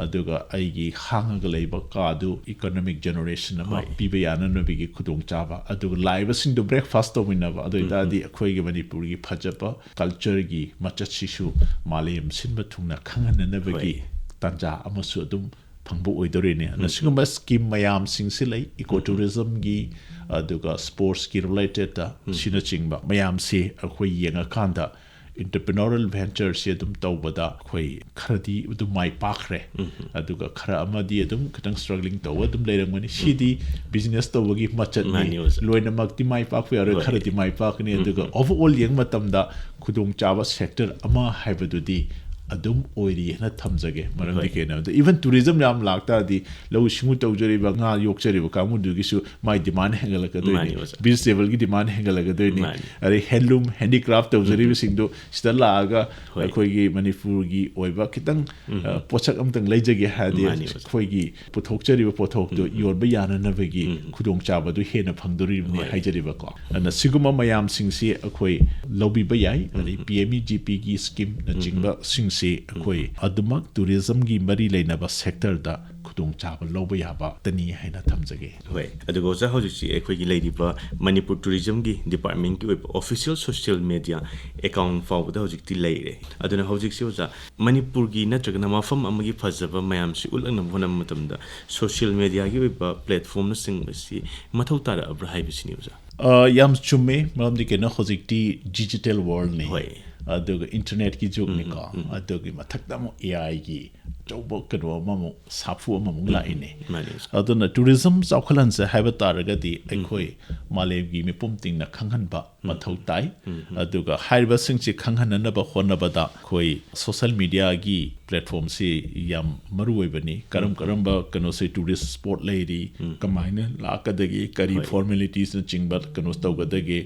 ꯑꯗꯨꯒ ꯑꯩꯒꯤ ꯍꯥꯡꯉꯒ ꯂꯩꯕ ꯀꯥꯗꯨ ꯏꯀꯣꯅꯣꯃꯤꯛ ꯖꯦꯅꯦꯔꯦꯁꯟ ꯑꯃ ꯄꯤꯕ ꯌꯥꯅꯅꯕꯒꯤ ꯈꯨꯗꯣꯡꯆꯥꯕ, ꯑꯗꯨꯒ ꯂꯥꯛꯏꯕꯁꯤꯡꯗꯨ ꯕ꯭ꯔꯦꯛꯐꯥꯁ ꯇꯧꯃꯤꯟꯅꯕ, ꯑꯗꯨ ꯑꯣꯏꯇꯥꯔꯗꯤ ꯑꯩꯈꯣꯏꯒꯤ ꯃꯅꯤꯄꯨꯔꯒꯤ ꯐꯖꯕ ꯀꯜꯆꯔꯒꯤ ꯃꯆꯠꯁꯤꯁꯨ ꯃꯥꯂꯦꯝ ꯁꯤꯟꯕ ꯊꯨꯡꯅ ꯈꯪꯍꯟꯅꯅꯕꯒꯤ ꯇꯥꯟꯖꯥ ꯑꯃꯁꯨ ꯑꯗꯨꯝ ꯐꯪꯕ ꯑꯣꯏꯗꯣꯔꯤꯅꯤ꯫ ꯑꯗꯨꯅ ꯁꯤꯒꯨꯝꯕ ꯁ꯭ꯀꯤꯝ ꯃꯌꯥꯝꯁꯤꯡꯁꯤ ꯂꯩ, ꯏꯀꯣ ꯇꯨꯔꯤꯖꯝꯒꯤ, ꯑꯗꯨꯒ ꯁ꯭ꯄꯣꯔꯠꯁꯀꯤ ꯔꯤꯂꯦꯇꯦꯠꯇ, ꯁꯤꯅꯆꯤꯡꯕ ꯃꯌꯥꯝꯁꯤ ꯑꯩꯈꯣꯏ ꯌꯦꯡꯉꯀꯥꯟꯗ, ꯏꯟꯇꯔꯄ꯭ꯔꯤꯅꯣꯔꯤꯌꯦꯜ ꯚꯦꯟꯆꯔꯁꯤ ꯑꯗꯨꯝ ꯇꯧꯕꯗ ꯑꯩꯈꯣꯏ ꯈꯔꯗꯤ ꯑꯗꯨꯝ ꯃꯥꯏ ꯄꯥꯛꯈ꯭ꯔꯦ꯫ ꯑꯗꯨꯒ ꯈꯔ ꯑꯃꯗꯤ ꯑꯗꯨꯝ ꯈꯤꯇꯪ ꯁ꯭ꯇ꯭ꯔꯒ꯭ꯂꯤꯡ ꯇꯧꯕ ꯑꯗꯨꯝ ꯂꯩꯔꯝꯒꯅꯤ꯫ ꯁꯤꯗꯤ ꯕꯤꯖꯤꯅꯦꯁ ꯇꯧꯕꯒꯤ ꯃꯆꯠꯅꯤ꯫ ꯃꯥꯅꯤ, ꯑꯣꯖꯥ꯫ ꯂꯣꯏꯅꯃꯛꯇꯤ ꯃꯥꯏ ꯄꯥꯛꯄ ꯌꯥꯔꯣꯏ, ꯍꯣꯏ꯫ ꯈꯔꯗꯤ ꯃꯥꯏ ꯄꯥꯛꯀꯅꯤ꯫ ꯑꯗꯨꯒ ꯑꯣꯚꯔꯑꯣꯜ ꯌꯦꯡꯕ ꯃꯇꯝꯗ ꯈꯨꯗꯣꯡꯆꯥꯕ ꯁꯦꯛꯇꯔ ꯑꯃ ꯍꯥꯏꯕꯗꯨꯗꯤ ꯑꯗꯨꯝ ꯑꯣꯏꯔꯤ ꯍꯥꯏꯅ ꯊꯝꯖꯒꯦ꯫ ꯃꯔꯝꯗꯤ ꯍꯣꯏ꯫ ꯀꯩꯅꯣ ꯍꯥꯏꯕꯗ, ꯏꯚꯟ ꯇꯨꯔꯤꯖꯝ ꯌꯥꯝ ꯂꯥꯛꯇꯥꯔꯗꯤ, ꯂꯧꯎ ꯁꯤꯡꯎ ꯇꯧꯖꯔꯤꯕ, ꯉꯥ ꯌꯣꯛꯆꯔꯤꯕ ꯀꯥꯡꯕꯨꯗꯨꯒꯤꯁꯨ ꯃꯥꯏ ꯗꯤꯃꯥꯟ ꯍꯦꯟꯒꯠꯂꯛꯀꯗꯣꯏꯅꯤ꯫ ꯃꯥꯅꯤ, ꯑꯣꯖꯥ꯫ ꯚꯤꯖꯤꯇꯦꯕꯜꯒꯤ ꯗꯤꯃꯥꯟ ꯍꯦꯟꯒꯠꯂꯛꯀꯗꯣꯏꯅꯤ꯫ ꯃꯥꯅꯤ꯫ ꯑꯗꯩ ꯍꯦꯟꯂꯨꯝ, ꯍꯦꯟꯗꯤꯀ꯭ꯔꯥꯐ ꯇꯧꯖꯔꯤꯕꯁꯤꯡꯗꯣ ꯁꯤꯗ ꯂꯥꯛꯑꯒ ꯍꯣꯏ꯫ ꯑꯩꯈꯣꯏꯒꯤ ꯃꯅꯤꯄꯨꯔꯒꯤ ꯑꯣꯏꯕ ꯈꯤꯇꯪ, ꯑ, ꯄꯣꯠꯁꯛ ꯑꯝꯇꯪ ꯂꯩꯖꯒꯦ ꯍꯥꯏꯔꯗꯤ, ꯃꯥꯅꯤ, ꯑꯣꯖꯥ꯫ ꯑꯩꯈꯣꯏꯒꯤ ꯄꯨꯊꯣꯛꯆꯔꯤꯕ ꯄꯣꯠꯊꯣꯛꯇꯣ ꯌꯣꯟꯕ ꯌꯥꯅꯅꯕꯒꯤ ꯈꯨꯗꯣꯡꯆꯥꯕꯗꯨ ꯍꯦꯟꯅ ꯐꯪꯗꯣꯔꯤꯕꯅꯤ ꯍꯣꯏ꯫ ꯍꯥꯏꯖꯔꯤꯕꯀꯣ꯫ ꯑꯗꯨꯅ ꯁꯤꯒꯨꯝꯕ ꯃꯌꯥꯝꯁꯤꯡꯁꯤ ꯑꯩꯈꯣꯏ ꯂꯧꯕꯤꯕ ꯌꯥꯏ꯫ ꯑꯗꯩ ꯄꯤ ꯑꯦꯝ ꯏ ꯖꯤ ꯄꯤꯒꯤ ꯁ꯭ꯀꯤꯝꯅꯆꯤꯡꯕꯁꯤꯡꯁꯤ ꯑꯩꯈꯣꯏ ꯑꯗꯨꯃꯛ ꯇꯨꯔꯤꯖꯝꯒꯤ ꯃꯔꯤ ꯂꯩꯅꯕ ꯁꯦꯛꯇꯔꯗ ꯈꯨꯗꯣꯡꯆꯥꯕ ꯂꯧꯕ ꯌꯥꯕ ꯇꯅꯤ ꯍꯥꯏꯅ ꯊꯝꯖꯒꯦ꯫ ꯍꯣꯏ, ꯑꯗꯨꯒ ꯑꯣꯖꯥ, ꯍꯧꯖꯤꯛꯁꯤ ꯑꯩꯈꯣꯏꯒꯤ ꯂꯩꯔꯤꯕ ꯃꯅꯤꯄꯨꯔ ꯇꯨꯔꯤꯖꯝꯒꯤ ꯗꯤꯄꯥꯔꯠꯃꯦꯟꯒꯤ ꯑꯣꯏꯕ ꯑꯣꯐꯤꯁꯤꯌꯦꯜ ꯁꯣꯁꯤꯌꯦꯜ ꯃꯦꯗꯤꯌꯥ ꯑꯦꯀꯥꯎꯟ ꯐꯥꯎꯕꯗ ꯍꯧꯖꯤꯛꯇꯤ ꯂꯩꯔꯦ꯫ ꯑꯗꯨꯅ ꯍꯧꯖꯤꯛꯁꯤ ꯑꯣꯖꯥ, ꯃꯅꯤꯄꯨꯔꯒꯤ ꯅꯠꯇ꯭ꯔꯒꯅ ꯃꯐꯝ ꯑꯃꯒꯤ ꯐꯖꯕ ꯃꯌꯥꯝꯁꯤ ꯎꯠꯂꯛꯅꯕ ꯍꯣꯠꯅꯕ ꯃꯇꯝꯗ ꯁꯣꯁꯤꯌꯦꯜ ꯃꯦꯗꯤꯌꯥꯒꯤ ꯑꯣꯏꯕ ꯄ꯭ꯂꯦꯠꯐꯣꯝꯅꯆꯤꯡꯕꯁꯤ ꯃꯊꯧ ꯇꯥꯔꯛꯑꯕ꯭ꯔꯥ ꯍꯥꯏꯕꯁꯤꯅꯤ ꯑꯣꯖꯥ꯫ ꯑ, ꯌꯥꯝ ꯆꯨꯝꯃꯦ꯫ ꯃꯔꯝꯗꯤ ꯀꯩꯅꯣ, ꯍꯧꯖꯤꯛꯇꯤ ꯗꯤꯖꯤꯇꯦꯜ ꯋꯥꯔꯜꯅꯤ꯫ ꯍꯣꯏ꯫ ꯑꯗꯨꯒ ꯏꯟꯇꯔꯅꯦꯠꯀꯤ ꯖꯨꯒꯅꯤꯀꯣ꯫ ꯑꯗꯨꯒꯤ ꯃꯊꯛꯇ ꯑꯃꯨꯛ ꯑꯦ ꯑꯥꯏꯒꯤ ꯑꯆꯧꯕ ꯀꯩꯅꯣ ꯑꯃꯃꯨꯛ, ꯁꯥꯐꯨ ꯑꯃꯃꯨꯛ ꯂꯥꯛꯏꯅꯦ꯫ ꯃꯥꯅꯤ ꯑꯣꯖꯥ꯫ ꯑꯗꯨꯅ ꯇꯨꯔꯤꯖꯝ ꯆꯥꯎꯈꯠꯍꯟꯁꯦ ꯍꯥꯏꯕ ꯇꯥꯔꯒꯗꯤ ꯑꯩꯈꯣꯏ ꯃꯥꯂꯦꯝꯒꯤ ꯃꯤꯄꯨꯝ ꯇꯤꯡꯅ ꯈꯪꯍꯟꯕ ꯃꯊꯧ ꯇꯥꯏ꯫ ꯑꯗꯨꯒ ꯍꯥꯏꯔꯤꯕꯁꯤꯡꯁꯤ ꯈꯪꯍꯟꯅꯅꯕ ꯍꯣꯠꯅꯕꯗ ꯑꯩꯈꯣꯏ ꯁꯣꯁꯤꯌꯦꯜ ꯃꯦꯗꯤꯌꯥꯒꯤ ꯄ꯭ꯂꯦꯠꯐꯣꯝꯁꯤ ꯌꯥꯝ ꯃꯔꯨ ꯑꯣꯏꯕꯅꯤ꯫ ꯀꯔꯝ ꯀꯔꯝꯕ ꯀꯩꯅꯣꯁꯦ, ꯇꯨꯔꯤꯁ ꯁ꯭ꯄꯣꯠ ꯂꯩꯔꯤ, ꯀꯃꯥꯏꯅ ꯂꯥꯛꯀꯗꯒꯦ, ꯀꯔꯤ ꯍꯣꯏ꯫ ꯐꯣꯔꯃꯦꯂꯤꯇꯤꯁꯅꯆꯤꯡꯕ ꯀꯩꯅꯣ ꯇꯧꯒꯗꯒꯦ,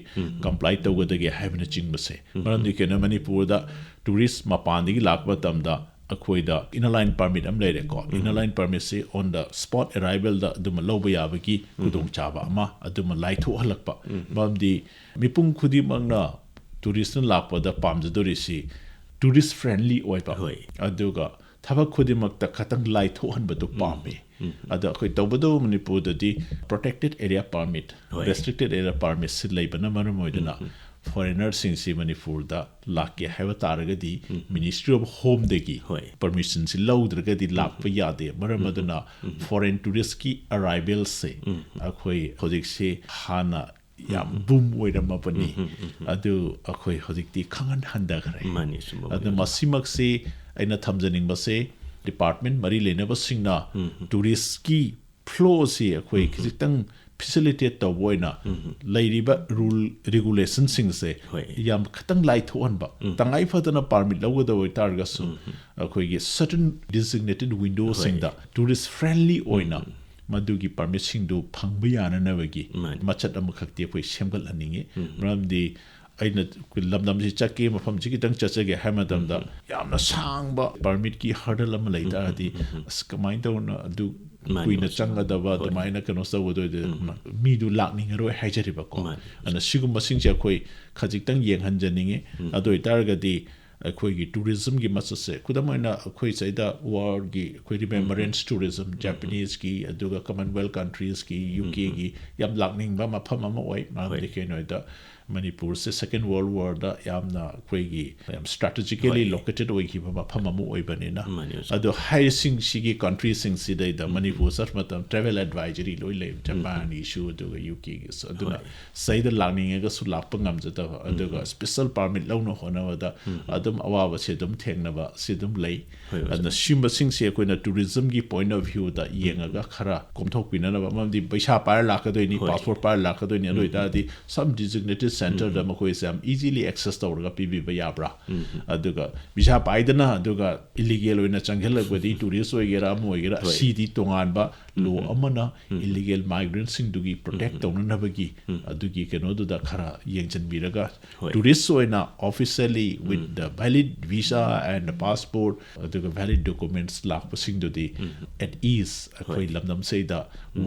ꯀꯝꯄ꯭ꯂꯥꯏ ꯇꯧꯒꯗꯒꯦ ꯍꯥꯏꯕꯅꯆꯤꯡꯕꯁꯦ꯫ ꯃꯔꯝꯗꯤ ꯀꯩꯅꯣ, ꯃꯅꯤꯄꯨꯔꯗ ꯇꯨꯔꯤꯁ ꯃꯄꯥꯟꯗꯒꯤ ꯂꯥꯛꯄ ꯃꯇꯝꯗ ꯑꯩꯈꯣꯏꯗ ꯏꯟꯅꯔ ꯂꯥꯏꯟ ꯄꯔꯃꯤꯠ ꯑꯃ ꯂꯩꯔꯦꯀꯣ꯫ ꯏꯟꯅꯔ ꯂꯥꯏꯟ ꯄꯔꯃꯤꯠꯁꯤ ꯑꯣꯟ ꯗ ꯁ꯭ꯄꯣꯠ ꯑꯦꯔꯥꯏꯚꯦꯜꯗ ꯑꯗꯨꯃ ꯂꯧꯕ ꯌꯥꯕꯒꯤ ꯈꯨꯗꯣꯡꯆꯥꯕ ꯑꯃ ꯑꯗꯨꯃ ꯂꯥꯏꯊꯣꯛꯍꯜꯂꯛꯄ꯫ ꯃꯔꯝꯗꯤ ꯃꯤꯄꯨꯝ ꯈꯨꯗꯤꯡꯃꯛꯅ ꯇꯨꯔꯤꯁꯅ ꯂꯥꯛꯄꯗ ꯄꯥꯝꯖꯗꯣꯔꯤꯁꯤ ꯇꯨꯔꯤꯁ ꯐ꯭ꯔꯦꯟꯂꯤ ꯑꯣꯏꯕ, ꯍꯣꯏ꯫ ꯑꯗꯨꯒ ꯊꯕꯛ ꯈꯨꯗꯤꯡꯃꯛꯇ ꯈꯇꯪ ꯂꯥꯏꯊꯣꯛꯍꯟꯕꯗꯨ ꯄꯥꯝꯃꯤ꯫ ꯑꯗꯣ ꯑꯩꯈꯣꯏ ꯇꯧꯕꯇꯕꯨ ꯃꯅꯤꯄꯨꯔꯗꯗꯤ ꯄ꯭ꯔꯣꯇꯦꯛꯇꯦꯠ ꯑꯦꯔꯤꯌꯥ ꯄꯔꯃꯤꯠ, ꯍꯣꯏ꯫ ꯔꯦꯁꯇ꯭ꯔꯤꯛꯇꯦꯠ ꯑꯦꯔꯤꯌꯥ ꯄꯔꯃꯤꯠꯁꯤ ꯂꯩꯕꯅ ꯃꯔꯝ ꯑꯣꯏꯗꯨꯅ ꯐꯣꯔꯦꯅꯔꯁꯤꯡꯁꯤ ꯃꯅꯤꯄꯨꯔꯗ ꯂꯥꯛꯀꯦ ꯍꯥꯏꯕ ꯇꯥꯔꯒꯗꯤ ꯃꯤꯅꯤꯁꯇ꯭ꯔꯤ ꯑꯣꯐ ꯍꯣꯝꯗꯒꯤ ꯍꯣꯏ꯫ ꯄꯔꯃꯤꯁꯟꯁꯤ ꯂꯧꯗ꯭ꯔꯒꯗꯤ ꯂꯥꯛꯄ ꯌꯥꯗꯦ꯫ ꯃꯔꯝ ꯑꯗꯨꯅ ꯐꯣꯔꯦꯟ ꯇꯨꯔꯤꯁꯀꯤ ꯑꯔꯥꯏꯚꯦꯜꯁꯦ ꯑꯩꯈꯣꯏ ꯍꯧꯖꯤꯛꯁꯤ ꯍꯥꯟꯅ ꯌꯥꯝ ꯕꯨꯝ ꯑꯣꯏꯔꯝꯃꯕꯅꯤ꯫ ꯑꯗꯨ ꯑꯩꯈꯣꯏ ꯍꯧꯖꯤꯛꯇꯤ ꯈꯪꯍꯟ ꯍꯟꯊꯈ꯭ꯔꯦ꯫ ꯃꯥꯅꯤ, ꯑꯆꯨꯝꯕ ꯑꯗꯨ ꯃꯁꯤꯃꯛꯁꯤ ꯑꯩꯅ ꯊꯝꯖꯅꯤꯡꯕꯁꯦ, ꯗꯤꯄꯥꯔꯠꯃꯦꯟ ꯃꯔꯤ ꯂꯩꯅꯕꯁꯤꯡꯅ ꯇꯨꯔꯤꯁꯀꯤ ꯐ꯭ꯂꯣꯁꯤ ꯑꯩꯈꯣꯏ ꯈꯤꯖꯤꯛꯇꯪ ꯐꯦꯁꯤꯂꯤꯇꯦꯠ ꯇꯧꯕ ꯑꯣꯏꯅ ꯂꯩꯔꯤꯕ ꯔꯨꯜ ꯔꯤꯒꯨꯂꯦꯁꯟꯁꯤꯡꯁꯦ ꯍꯣꯏ꯫ ꯌꯥꯝ ꯈꯤꯇꯪ ꯂꯥꯏꯊꯣꯛꯍꯟꯕ꯫ ꯇꯉꯥꯏ ꯐꯗꯅ ꯄꯥꯔꯃꯤꯠ ꯂꯧꯒꯗꯕ ꯑꯣꯏꯇꯥꯔꯒꯁꯨ ꯑꯩꯈꯣꯏꯒꯤ ꯁꯔꯇꯟ ꯗꯤꯖꯤꯒꯅꯦꯇꯦꯠ ꯋꯤꯟꯗꯣꯁꯤꯡꯗ ꯇꯨꯔꯤꯁ ꯐ꯭ꯔꯦꯟꯂꯤ ꯑꯣꯏꯅ ꯃꯗꯨꯒꯤ ꯄꯥꯔꯃꯤꯠꯁꯤꯡꯗꯨ ꯐꯪꯕ ꯌꯥꯅꯅꯕꯒꯤ ꯃꯥꯅꯤ꯫ ꯃꯆꯠ ꯑꯃꯈꯛꯇꯤ ꯑꯩꯈꯣꯏ ꯁꯦꯝꯒꯠꯍꯟꯅꯤꯡꯉꯤ꯫ ꯃꯔꯝꯗꯤ ꯑꯩꯅ ꯂꯝꯗꯝꯁꯤ ꯆꯠꯀꯦ, ꯃꯐꯝꯁꯤ ꯈꯤꯇꯪ ꯆꯠꯆꯒꯦ ꯍꯥꯏ ꯃꯇꯝꯗ ꯌꯥꯝꯅ ꯁꯥꯡꯕ ꯄꯥꯔꯃꯤꯠꯀꯤ ꯍꯔꯗꯜ ꯑꯃ ꯂꯩ ꯇꯥꯔꯗꯤ, ꯑꯁ, ꯀꯃꯥꯏꯅ ꯇꯧꯅ ꯑꯗꯨ ꯃꯥꯅꯤ, ꯀꯨꯏꯅ ꯃꯥꯅꯤ꯫ ꯆꯪꯒꯗꯕ, ꯑꯗꯨꯃꯥꯏꯅ ꯀꯩꯅꯣ ꯇꯧꯒꯗꯣꯏꯗꯤ ꯃꯤꯗꯨ ꯂꯥꯛꯅꯤꯡꯉꯔꯣꯏ ꯍꯥꯏꯖꯔꯤꯕꯀꯣ꯫ ꯃꯥꯅꯤ꯫ ꯑꯗꯨꯅ ꯁꯤꯒꯨꯝꯕꯁꯤꯡꯁꯦ ꯑꯩꯈꯣꯏ ꯈꯖꯤꯛꯇꯪ ꯌꯦꯡꯍꯟꯖꯅꯤꯡꯉꯤ꯫ ꯑꯗꯨ ꯑꯣꯏꯇꯥꯔꯒꯗꯤ ꯑꯩꯈꯣꯏꯒꯤ ꯇꯨꯔꯤꯖꯝꯒꯤ ꯃꯁꯛꯁꯦ, ꯈꯨꯗꯝ ꯑꯣꯏꯅ ꯑꯩꯈꯣꯏ ꯁꯤꯗ ꯋꯥꯔꯜꯒꯤ ꯑꯩꯈꯣꯏ ꯔꯤꯃꯦꯝꯕꯔꯦꯟꯁ ꯇꯨꯔꯤꯖꯝ, ꯖꯄꯅꯤꯁꯀꯤ, ꯑꯗꯨꯒ ꯀꯃꯟꯋꯦꯜꯊ ꯀꯟꯇ꯭ꯔꯤꯁꯀꯤ, ꯌꯨ ꯀꯦꯒꯤ ꯌꯥꯝ ꯂꯥꯛꯅꯤꯡꯕ ꯃꯐꯝ ꯑꯃ ꯑꯣꯏ꯫ ꯃꯔꯝꯗꯤ ꯀꯩꯅꯣ ꯍꯥꯏꯗ ꯃꯅꯤꯄꯨꯔꯁꯦ ꯁꯦꯀꯦꯟ ꯋꯥꯔꯜ ꯋꯥꯔꯗ ꯌꯥꯝꯅ ꯑꯩꯈꯣꯏꯒꯤ ꯌꯥꯝ ꯁ꯭ꯇ꯭ꯔꯦꯇꯦꯖꯤꯀꯦꯂꯤ ꯂꯣꯀꯦꯇꯦꯠ ꯑꯣꯏꯈꯤꯕ ꯃꯐꯝ ꯑꯃ ꯑꯣꯏꯕꯅꯤꯅ꯫ ꯑꯗꯣ ꯍꯥꯏꯔꯤꯁꯤꯡꯁꯤꯒꯤ ꯀꯟꯇ꯭ꯔꯤꯁꯤꯡꯁꯤꯗꯩꯗ ꯃꯅꯤꯄꯨꯔ ꯆꯠꯄ ꯃꯇꯝ ꯇ꯭ꯔꯦꯚꯦꯜ ꯑꯦꯗꯚꯥꯏꯖꯔꯤ ꯂꯣꯏ ꯂꯩ, ꯖꯄꯥꯟꯒꯤꯁꯨ ꯑꯗꯨꯒ ꯌꯨ ꯀꯦꯒꯤꯁꯨ꯫ ꯑꯗꯨꯅ ꯁꯤꯗ ꯂꯥꯛꯅꯤꯡꯉꯒꯁꯨ ꯂꯥꯛꯄ ꯉꯝꯖꯗꯕ, ꯑꯗꯨꯒ ꯁ꯭ꯄꯦꯁꯦꯜ ꯄꯥꯔꯃꯤꯠ ꯂꯧꯅ ꯍꯣꯠꯅꯕꯗ ꯑꯗꯨꯝ ꯑꯋꯥꯕꯁꯦ ꯑꯗꯨꯝ ꯊꯦꯡꯅꯕ ꯁꯤ ꯑꯗꯨꯝ ꯂꯩ꯫ ꯑꯗꯨꯅ ꯁꯤꯒꯨꯝꯕꯁꯤꯡꯁꯦ ꯑꯩꯈꯣꯏꯅ ꯇꯨꯔꯤꯖꯝꯒꯤ ꯄꯣꯏꯟꯠ ꯑꯣꯐ ꯚ꯭ꯌꯨꯗ ꯌꯦꯡꯉꯒ ꯈꯔ ꯀꯣꯝꯊꯣꯛꯄꯤꯅꯅꯕ, ꯃꯔꯝꯗꯤ ꯄꯩꯁꯥ ꯄꯥꯏꯔ ꯂꯥꯛꯀꯗꯣꯏꯅꯤ, ꯄꯥꯁꯄꯣꯔꯠ ꯄꯥꯏꯔ ꯂꯥꯛꯀꯗꯣꯏꯅꯤ꯫ ꯑꯗꯨ ꯑꯣꯏꯇꯥꯔꯗꯤ ꯁꯝ ꯗꯤꯖꯤꯒꯅꯦꯇꯦꯗ ꯁꯦꯟꯇꯔꯗ ꯃꯈꯣꯏꯁꯦ ꯌꯥꯝ ꯏꯖꯤꯂꯤ ꯑꯦꯛꯁꯦꯁ ꯇꯧꯔꯒ ꯄꯤꯕꯤꯕ ꯌꯥꯕ꯭ꯔꯥ? ꯑꯗꯨꯒ ꯚꯤꯁꯥ ꯄꯥꯏꯗꯅ ꯑꯗꯨꯒ ꯏꯂꯤꯒꯦꯜ ꯑꯣꯏꯅ ꯆꯪꯁꯤꯜꯂꯛꯄꯗꯤ ꯇꯨꯔꯤꯁ ꯑꯣꯏꯒꯦꯔꯥ ꯑꯃ ꯑꯣꯏꯒꯦꯔꯥ, ꯁꯤꯗꯤ ꯇꯣꯉꯥꯟꯕ ꯂꯣ ꯑꯃꯅ ꯏꯂꯤꯒꯦꯜ ꯃꯥꯏꯒ꯭ꯔꯦꯟꯁꯤꯡꯗꯨꯒꯤ ꯄ꯭ꯔꯣꯇꯦꯛ ꯇꯧꯅꯅꯕꯒꯤ ꯑꯗꯨꯒꯤ ꯀꯩꯅꯣꯗꯨꯗ ꯈꯔ ꯌꯦꯡꯁꯤꯟꯕꯤꯔꯒ, ꯇꯨꯔꯤꯁ ꯑꯣꯏꯅ officially with the valid visa and passport, ꯑꯗꯨꯒ ꯚꯦꯂꯤꯠ ꯗꯣꯀꯨꯃꯦꯟꯠꯁ ꯂꯥꯛꯄꯁꯤꯡꯗꯨꯗꯤ at ease ꯑꯩꯈꯣꯏ ꯂꯝꯗꯝꯁꯤꯗ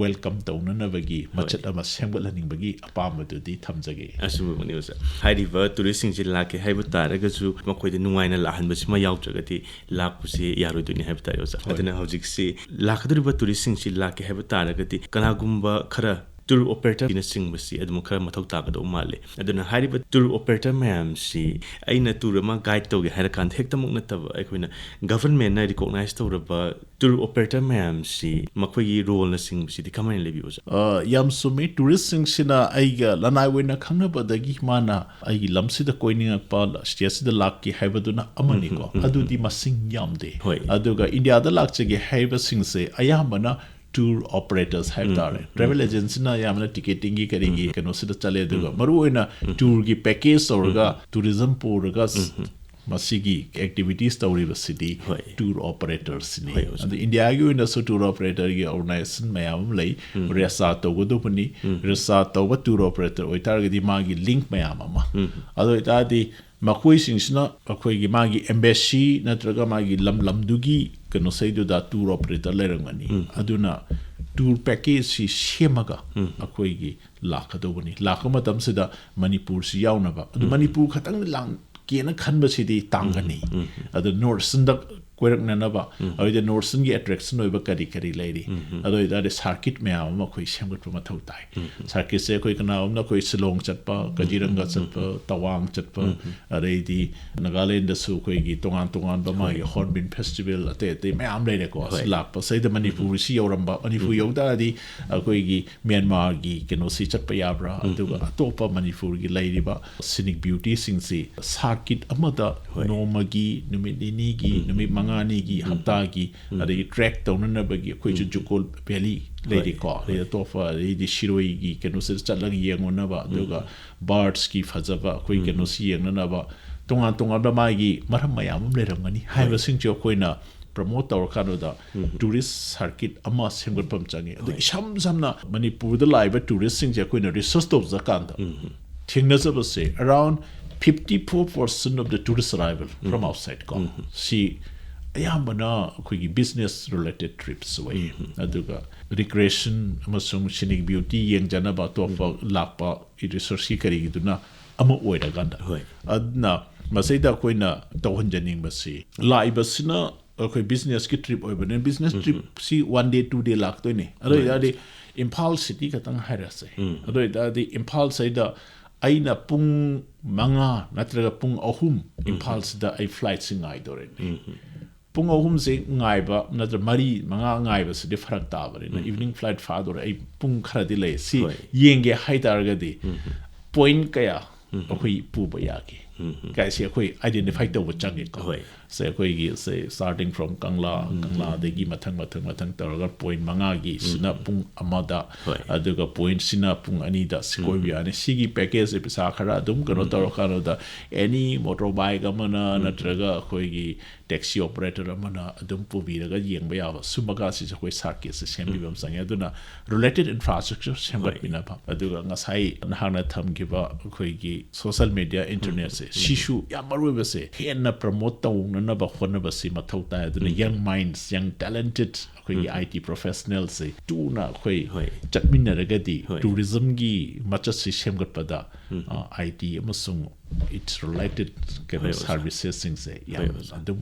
ꯋꯦꯜꯀꯝ ꯇꯧꯅꯅꯕꯒꯤ ꯃꯆꯠ ꯑꯃ ꯁꯦꯝꯒꯠꯍꯟꯅꯤꯡꯕꯒꯤ ꯑꯄꯥꯝꯕꯗꯨꯗꯤ ꯊꯝꯖꯒꯦ꯫ ꯑꯆꯨꯝꯕꯃꯛꯅꯤ ꯑꯣꯖꯥ꯫ ꯍꯥꯏꯔꯤꯕ ꯇꯨꯔꯤꯁꯁꯤꯡꯁꯤ ꯂꯥꯛꯀꯦ ꯍꯥꯏꯕ ꯇꯥꯔꯒꯁꯨ ꯃꯈꯣꯏꯗ ꯅꯨꯡꯉꯥꯏꯅ ꯂꯥꯛꯍꯟꯕꯁꯤꯃ ꯌꯥꯎꯗ꯭ꯔꯒꯗꯤ ꯂꯥꯛꯄꯁꯤ ꯌꯥꯔꯣꯏꯗꯣꯏꯅꯤ ꯍꯥꯏꯕ ꯇꯥꯔꯦ ꯑꯣꯖꯥ꯫ ꯑꯗꯨꯅ ꯍꯧꯖꯤꯛꯁꯤ ꯂꯥꯛꯀꯗꯧꯔꯤꯕ ꯇꯨꯔꯤꯁꯁꯤꯡꯁꯤ ꯂꯥꯛꯀꯦ ꯍꯥꯏꯕ ꯇꯥꯔꯒꯗꯤ ꯀꯅꯥꯒꯨꯝꯕ ꯈꯔ ꯇꯨꯔ ꯑꯣꯄꯔꯦꯇꯔꯅꯆꯤꯡꯕꯁꯤ ꯑꯗꯨꯝ ꯈꯔ ꯃꯊꯧ ꯇꯥꯒꯗꯧꯕ ꯃꯥꯜꯂꯤ꯫ ꯑꯗꯨꯅ ꯍꯥꯏꯔꯤꯕ ꯇꯨꯔ ꯑꯣꯄꯔꯦꯇꯔ ꯃꯌꯥꯝꯁꯤ ꯑꯩꯅ ꯇꯨꯔ ꯑꯃ ꯒꯥꯏꯗ ꯇꯧꯒꯦ ꯍꯥꯏꯔꯀꯥꯟꯗ ꯍꯦꯛꯇꯃꯛ ꯅꯠꯇꯕ, ꯑꯩꯈꯣꯏꯅ ꯒꯚꯔꯟꯃꯦꯟꯠꯅ ꯔꯤꯀꯣꯛꯅꯥꯏꯖ ꯇꯧꯔꯕ ꯇꯨꯔ ꯑꯣꯄꯔꯦꯇꯔ ꯃꯌꯥꯝꯁꯤ ꯃꯈꯣꯏꯒꯤ ꯔꯣꯜꯅꯆꯤꯡꯕꯁꯤꯗꯤ ꯀꯃꯥꯏꯅ ꯂꯩꯕꯤ ꯑꯣꯖꯥ? ꯑ, ꯌꯥꯝ ꯆꯨꯝꯃꯤ꯫ ꯇꯨꯔꯤꯁꯁꯤꯡꯁꯤꯅ ꯑꯩꯒ ꯂꯅꯥꯏ ꯑꯣꯏꯅ ꯈꯪꯅꯕꯗꯒꯤ ꯃꯥꯅ ꯑꯩꯒꯤ ꯂꯝꯁꯤꯗ ꯀꯣꯏꯅꯤꯡꯉꯛꯄ, ꯁ꯭ꯇꯦꯠꯁꯤꯗ ꯂꯥꯛꯀꯦ ꯍꯥꯏꯕꯗꯨꯅ ꯑꯃꯅꯤꯀꯣ꯫ ꯑꯗꯨꯗꯤ ꯃꯁꯤꯡ ꯌꯥꯝꯗꯦ꯫ ꯑꯗꯨꯒ ꯏꯟꯗꯤꯌꯥꯗ ꯂꯥꯛꯆꯒꯦ ꯍꯥꯏꯕꯁꯤꯡꯁꯦ ꯑꯌꯥꯝꯕꯅ ꯇꯨꯔ ꯑꯣꯄꯔꯦꯇꯔꯁ ꯍꯥꯏꯕ ꯇꯥꯔꯦ꯫ ꯇ꯭ꯔꯦꯚꯦꯜ ꯑꯦꯖꯦꯟꯁꯤꯅ ꯑꯌꯥꯝꯕꯅ ꯇꯤꯀꯦꯇꯤꯡꯒꯤ ꯀꯔꯤꯒꯤ ꯀꯩꯅꯣꯁꯤꯗ ꯆꯠꯂꯦ, ꯑꯗꯨꯒ ꯃꯔꯨꯑꯣꯏꯅ ꯇꯨꯔꯒꯤ ꯄꯦꯀꯦꯖ ꯇꯧꯔꯒ ꯇꯨꯔꯤꯖꯝ ꯄꯨꯔꯒ ꯃꯁꯤꯒꯤ ꯑꯦꯛꯇꯤꯚꯤꯇꯤꯁ ꯇꯧꯔꯤꯕꯁꯤꯗꯤ ꯇꯨꯔ ꯑꯣꯄꯔꯦꯇꯔꯁꯤꯅꯤ꯫ ꯑꯗꯨ ꯏꯟꯗꯤꯌꯥꯒꯤ ꯑꯣꯏꯅꯁꯨ ꯇꯨꯔ ꯑꯣꯄꯔꯦꯇꯔꯒꯤ ꯑꯣꯔꯒꯅꯥꯏꯖꯦꯁꯟ ꯃꯌꯥꯝ ꯑꯃ ꯂꯩ꯫ ꯔꯦꯁꯥ ꯇꯧꯒꯗꯧꯕꯅꯤ꯫ ꯔꯦꯁꯥ ꯇꯧꯕ ꯇꯨꯔ ꯑꯣꯄꯔꯦꯇꯔ ꯑꯣꯏꯇꯥꯔꯒꯗꯤ ꯃꯥꯒꯤ ꯂꯤꯡꯛ ꯃꯌꯥꯝ ꯑꯃ, ꯑꯗꯨ ꯑꯣꯏꯇꯥꯔꯗꯤ ꯃꯈꯣꯏꯁꯤꯡꯁꯤꯅ ꯑꯩꯈꯣꯏꯒꯤ ꯃꯥꯒꯤ ꯑꯦꯝꯕꯦꯁꯤ ꯅꯠꯇ꯭ꯔꯒ ꯃꯥꯒꯤ ꯂꯝ ꯂꯝꯗꯨꯒꯤ ꯀꯩꯅꯣꯁꯤꯗꯩꯗꯨꯗ ꯇꯨꯔ ꯑꯣꯄꯔꯦꯇꯔ ꯂꯩꯔꯝꯒꯅꯤ꯫ ꯑꯗꯨꯅ ꯇꯨꯔ ꯄꯦꯀꯦꯖꯁꯤ ꯁꯦꯝꯃꯒ ꯑꯩꯈꯣꯏꯒꯤ ꯂꯥꯛꯀꯗꯧꯕꯅꯤ꯫ ꯂꯥꯛꯄ ꯃꯇꯝꯁꯤꯗ ꯃꯅꯤꯄꯨꯔꯁꯤ ꯌꯥꯎꯅꯕ꯫ ꯑꯗꯨ ꯃꯅꯤꯄꯨꯔ ꯈꯛꯇꯪ ꯂꯥꯛ-, ꯆꯠꯀꯦꯅ ꯈꯟꯕꯁꯤꯗꯤ ꯇꯥꯡꯒꯅꯤ꯫ ꯑꯗꯨ ꯅꯣꯔꯠ ꯏꯁꯇꯔꯟꯗ ꯀꯣꯏꯔꯛꯅꯅꯕ ꯑꯗꯨꯗ ꯅꯣꯔꯠ ꯏꯁꯇꯔꯟꯒꯤ ꯑꯦꯇ꯭ꯔꯦꯛꯁꯟ ꯑꯣꯏꯕ ꯀꯔꯤ ꯀꯔꯤ ꯂꯩꯔꯤ, ꯑꯗꯨ ꯑꯣꯏꯇꯥꯔꯗꯤ ꯁꯥꯔꯀꯤꯠ ꯃꯌꯥꯝ ꯑꯃ ꯑꯩꯈꯣꯏ ꯁꯦꯝꯒꯠꯄ ꯃꯊꯧ ꯇꯥꯏ꯫ ꯁꯥꯔꯀꯤꯠꯁꯦ ꯑꯩꯈꯣꯏ ꯀꯅꯥꯒꯨꯝꯕꯅ ꯑꯩꯈꯣꯏ ꯁꯤꯂꯣꯡ ꯆꯠꯄ, ꯀꯖꯤꯔꯪꯒ ꯆꯠꯄ, ꯇꯋꯥꯡ ꯆꯠꯄ, ꯑꯗꯩꯗꯤ ꯅꯥꯒꯥꯂꯦꯟꯗꯁꯨ ꯑꯩꯈꯣꯏꯒꯤ ꯇꯣꯉꯥꯟ ꯇꯣꯉꯥꯟꯕ ꯃꯥꯒꯤ ꯍꯣꯔꯟꯕꯤꯜ ꯐꯦꯁꯇꯤꯚꯦꯜ ꯑꯇꯩ ꯑꯇꯩ ꯃꯌꯥꯝ ꯂꯩꯔꯦꯀꯣ꯫ ꯁꯤ ꯂꯥꯛꯄ ꯁꯤꯗ ꯃꯅꯤꯄꯨꯔꯁꯤ ꯌꯧꯔꯝꯕ, ꯃꯅꯤꯄꯨꯔ ꯌꯧ ꯇꯥꯔꯗꯤ ꯑꯩꯈꯣꯏꯒꯤ ꯃ꯭ꯌꯥꯟꯃꯥꯔꯒꯤ ꯀꯩꯅꯣꯁꯤ ꯆꯠꯄ ꯌꯥꯕ꯭ꯔꯥ, ꯑꯗꯨꯒ ꯑꯇꯣꯞꯄ ꯃꯅꯤꯄꯨꯔꯒꯤ ꯂꯩꯔꯤꯕ ꯁꯤꯅꯤꯛ ꯕ꯭ꯌꯨꯇꯤꯁꯤꯡꯁꯤ ꯁꯥꯔꯀꯤꯠ ꯑꯃꯗ ꯅꯣꯡꯃꯒꯤ, ꯅꯨꯃꯤꯠ ꯅꯤꯅꯤꯒꯤ, ꯅꯨꯃꯤꯠ ꯃꯉꯥꯅꯤꯒꯤ, ꯍꯞꯇꯥꯒꯤ, ꯑꯗꯒꯤ ꯇ꯭ꯔꯦꯛ ꯇꯧꯅꯅꯕꯒꯤ ꯑꯩꯈꯣꯏꯁꯨ ꯖꯨꯀꯣ ꯚꯦꯂꯤ ꯂꯩꯔꯤꯀꯣ, ꯑꯗꯩ ꯑꯇꯣꯞꯄ, ꯑꯗꯩꯗꯤ ꯁꯤꯔꯣꯏꯒꯤ ꯀꯩꯅꯣꯁꯤꯗ ꯆꯠꯂꯒ ꯌꯦꯡꯉꯨꯅꯕ, ꯑꯗꯨꯒ ꯕꯥꯔꯠꯁꯀꯤ ꯐꯖꯕ ꯑꯩꯈꯣꯏ ꯀꯩꯅꯣꯁꯤ ꯌꯦꯡꯅꯅꯕ ꯇꯣꯉꯥꯟ ꯇꯣꯉꯥꯟꯕ ꯃꯥꯒꯤ ꯃꯔꯝ ꯃꯌꯥꯝ ꯑꯃ ꯂꯩꯔꯝꯒꯅꯤ ꯍꯥꯏꯕꯁꯤꯡꯁꯦ ꯑꯩꯈꯣꯏꯅ ꯄ꯭ꯔꯃꯣꯠ ꯇꯧꯔꯀꯥꯟꯗꯨꯗ ꯇꯨꯔꯤꯁ ꯁꯥꯔꯀꯤꯠ ꯑꯃ ꯁꯦꯝꯒꯠꯄ ꯑꯃ ꯆꯪꯉꯤ꯫ ꯑꯗꯣ ꯏꯁꯝ ꯁꯝꯅ ꯃꯅꯤꯄꯨꯔꯗ ꯂꯥꯛꯏꯕ ꯇꯨꯔꯤꯁꯁꯤꯡꯁꯦ ꯑꯩꯈꯣꯏꯅ ꯔꯤꯁꯔꯁ ꯇꯧꯖꯀꯥꯟꯗ ꯊꯦꯡꯅꯖꯕꯁꯦ around fifty four percent of the tourist arrival from outside ꯀꯣ꯫ ꯁꯤ ꯑꯌꯥꯝꯕꯅ ꯑꯩꯈꯣꯏꯒꯤ ꯕꯤꯖꯤꯅꯦꯁ ꯔꯤꯂꯦꯇꯦꯠ ꯇ꯭ꯔꯤꯞꯁ ꯑꯣꯏ꯫ ꯑꯗꯨꯒ ꯔꯤꯀ꯭ꯔꯤꯌꯦꯁꯟ ꯑꯃꯁꯨꯡ ꯁꯤꯅꯤꯛ ꯕ꯭ꯌꯨꯇꯤ ꯌꯦꯡꯖꯅꯕ ꯑꯇꯣꯞꯄ ꯂꯥꯛꯄ ꯔꯤꯁꯔꯁꯀꯤ ꯀꯔꯤꯒꯤꯗꯨꯅ ꯑꯃ ꯑꯣꯏꯔꯀꯥꯟꯗ꯫ ꯑꯗꯨꯅ ꯃꯁꯤꯗ ꯑꯩꯈꯣꯏꯅ ꯇꯧꯍꯟꯖꯅꯤꯡꯕꯁꯤ, ꯂꯥꯛꯏꯕꯁꯤꯅ ꯑꯩꯈꯣꯏ ꯕꯤꯖꯤꯅꯦꯁꯀꯤ ꯇ꯭ꯔꯤꯞ ꯑꯣꯏꯕꯅꯤꯅ, business ꯇ꯭ꯔꯤꯞꯁꯤ one day to day ꯂꯥꯛꯇꯣꯏꯅꯤ꯫ ꯑꯗꯨ ꯑꯣꯏꯇꯥꯔꯗꯤ ꯏꯝꯐꯥꯜ ꯁꯤꯇꯤ ꯈꯛꯇꯪ ꯍꯥꯏꯔꯁꯦ꯫ ꯑꯗꯨ ꯑꯣꯏꯇꯥꯔꯗꯤ ꯏꯝꯐꯥꯜꯁꯤꯗ ꯑꯩꯅ ꯄꯨꯡ ꯃꯉꯥ ꯅꯠꯇ꯭ꯔꯒ ꯄꯨꯡ ꯑꯍꯨꯝ ꯏꯝꯐꯥꯜꯁꯤꯗ ꯑꯩ ꯐ꯭ꯂꯥꯏꯠꯁꯤ ꯉꯥꯏꯗꯣꯔꯤꯅꯤ꯫ ꯄꯨꯡ ꯑꯍꯨꯝꯁꯦ ꯉꯥꯏꯕ ꯅꯠꯇ꯭ꯔꯒ ꯃꯔꯤ ꯃꯉꯥ ꯉꯥꯏꯕꯁꯤꯗꯤ ꯐꯔꯛ ꯇꯥꯕꯅꯤꯅ, ꯏꯚꯤꯅꯤꯡ ꯐ꯭ꯂꯥꯏꯠ ꯐꯥꯗꯣꯔꯦ, ꯑꯩ ꯄꯨꯡ ꯈꯔꯗꯤ ꯂꯩ, ꯁꯤ ꯌꯦꯡꯒꯦ ꯍꯥꯏꯇꯥꯔꯒꯗꯤ ꯄꯣꯏꯟ ꯀꯌꯥ ꯑꯩꯈꯣꯏ ꯄꯨꯕ ꯌꯥꯒꯦ ꯀꯥꯏꯁꯤ ꯑꯩꯈꯣꯏ ꯑꯥꯏꯗꯦꯟꯇꯤꯐꯥꯏ ꯇꯧꯕ ꯆꯪꯉꯦꯀꯣ꯫ ꯁꯦ ꯑꯩꯈꯣꯏꯒꯤ, ꯁꯦ starting from ꯀꯪꯂꯥ, ꯀꯪꯂꯥꯗꯒꯤ ꯃꯊꯪ ꯃꯊꯪ ꯃꯊꯪ ꯇꯧꯔꯒ ꯄꯣꯏꯟ ꯃꯉꯥꯒꯤꯁꯤꯅ ꯄꯨꯡ ꯑꯃꯗ, ꯑꯗꯨꯒ ꯄꯣꯏꯟꯁꯤꯅ ꯄꯨꯡ ꯑꯅꯤꯗ ꯁꯤ ꯀꯣꯏꯕ ꯌꯥꯅꯤ꯫ ꯁꯤꯒꯤ ꯄꯦꯀꯦꯖꯁꯦ ꯄꯩꯁꯥ ꯈꯔ ꯑꯗꯨꯝ ꯀꯩꯅꯣ ꯇꯧꯔꯀꯥꯟꯗꯨꯗ ꯑꯦꯅꯤ ꯃꯣꯇꯣꯔ ꯕꯥꯏꯛ ꯑꯃꯅ ꯅꯠꯇ꯭ꯔꯒ ꯑꯩꯈꯣꯏꯒꯤ ꯇꯦꯛꯁꯤ ꯑꯣꯄꯔꯦꯇꯔ ꯑꯃꯅ ꯑꯗꯨꯝ ꯄꯨꯕꯤꯔꯒ ꯌꯦꯡꯕ ꯌꯥꯕ ꯁꯨꯝꯕꯒꯁꯤꯁꯨ ꯑꯩꯈꯣꯏ ꯁꯥꯔꯀꯤꯠꯁꯦ ꯁꯦꯝꯕꯤꯕ ꯑꯃ ꯆꯪꯉꯦ꯫ ꯑꯗꯨꯅ ꯔꯤꯂꯦꯇꯦꯠ ꯏꯟꯐ꯭ꯔꯥꯁ꯭ꯇ꯭ꯔꯛꯆꯔ ꯁꯦꯝꯒꯠꯄꯤꯅꯕ꯫ ꯑꯗꯨꯒ ꯉꯁꯥꯏ ꯅꯍꯥꯛꯅ ꯊꯝꯈꯤꯕ ꯑꯩꯈꯣꯏꯒꯤ ꯁꯣꯁꯦꯜ ꯃꯦꯗꯤꯌꯥ, ꯏꯟꯇꯔꯅꯦꯠꯁꯦ, ꯁꯤꯁꯨ ꯌꯥꯝ ꯃꯔꯨ ꯑꯣꯏꯕꯁꯦ, ꯍꯦꯟꯅ ꯄ꯭ꯔꯃꯣꯠ ꯇꯧꯅꯅꯕ ꯍꯣꯠꯅꯕꯁꯤ ꯃꯊꯧ ꯇꯥꯏ꯫ ꯑꯗꯨꯅ ꯌꯪ ꯃꯥꯏꯟꯁ, ꯌꯪ ꯇꯦꯂꯦꯟꯇꯦꯠ ꯑꯩꯈꯣꯏꯒꯤ ꯑꯥꯏ ꯇꯤ ꯄ꯭ꯔꯣꯐꯦꯁꯅꯦꯜꯁꯦ ꯇꯨꯅ ꯑꯩꯈꯣꯏ ꯍꯣꯏ꯫ ꯆꯠꯃꯤꯟꯅꯔꯒꯗꯤ ꯍꯣꯏ꯫ ꯇꯨꯔꯤꯖꯝꯒꯤ ꯃꯆꯠꯁꯤ ꯁꯦꯝꯒꯠꯄꯗ ꯑꯥꯏ ꯇꯤ ꯑꯃꯁꯨꯡ ꯏꯠꯁ ꯔꯤꯂꯦꯇꯦꯠ ꯀꯩꯅꯣ ꯍꯣꯏ, ꯑꯣꯖꯥ꯫ ꯁꯥꯔꯚꯤꯁꯦꯁꯁꯤꯡꯁꯦ ꯌꯥꯝ ꯍꯣꯏ, ꯑꯣꯖꯥ꯫ ꯑꯗꯨꯝ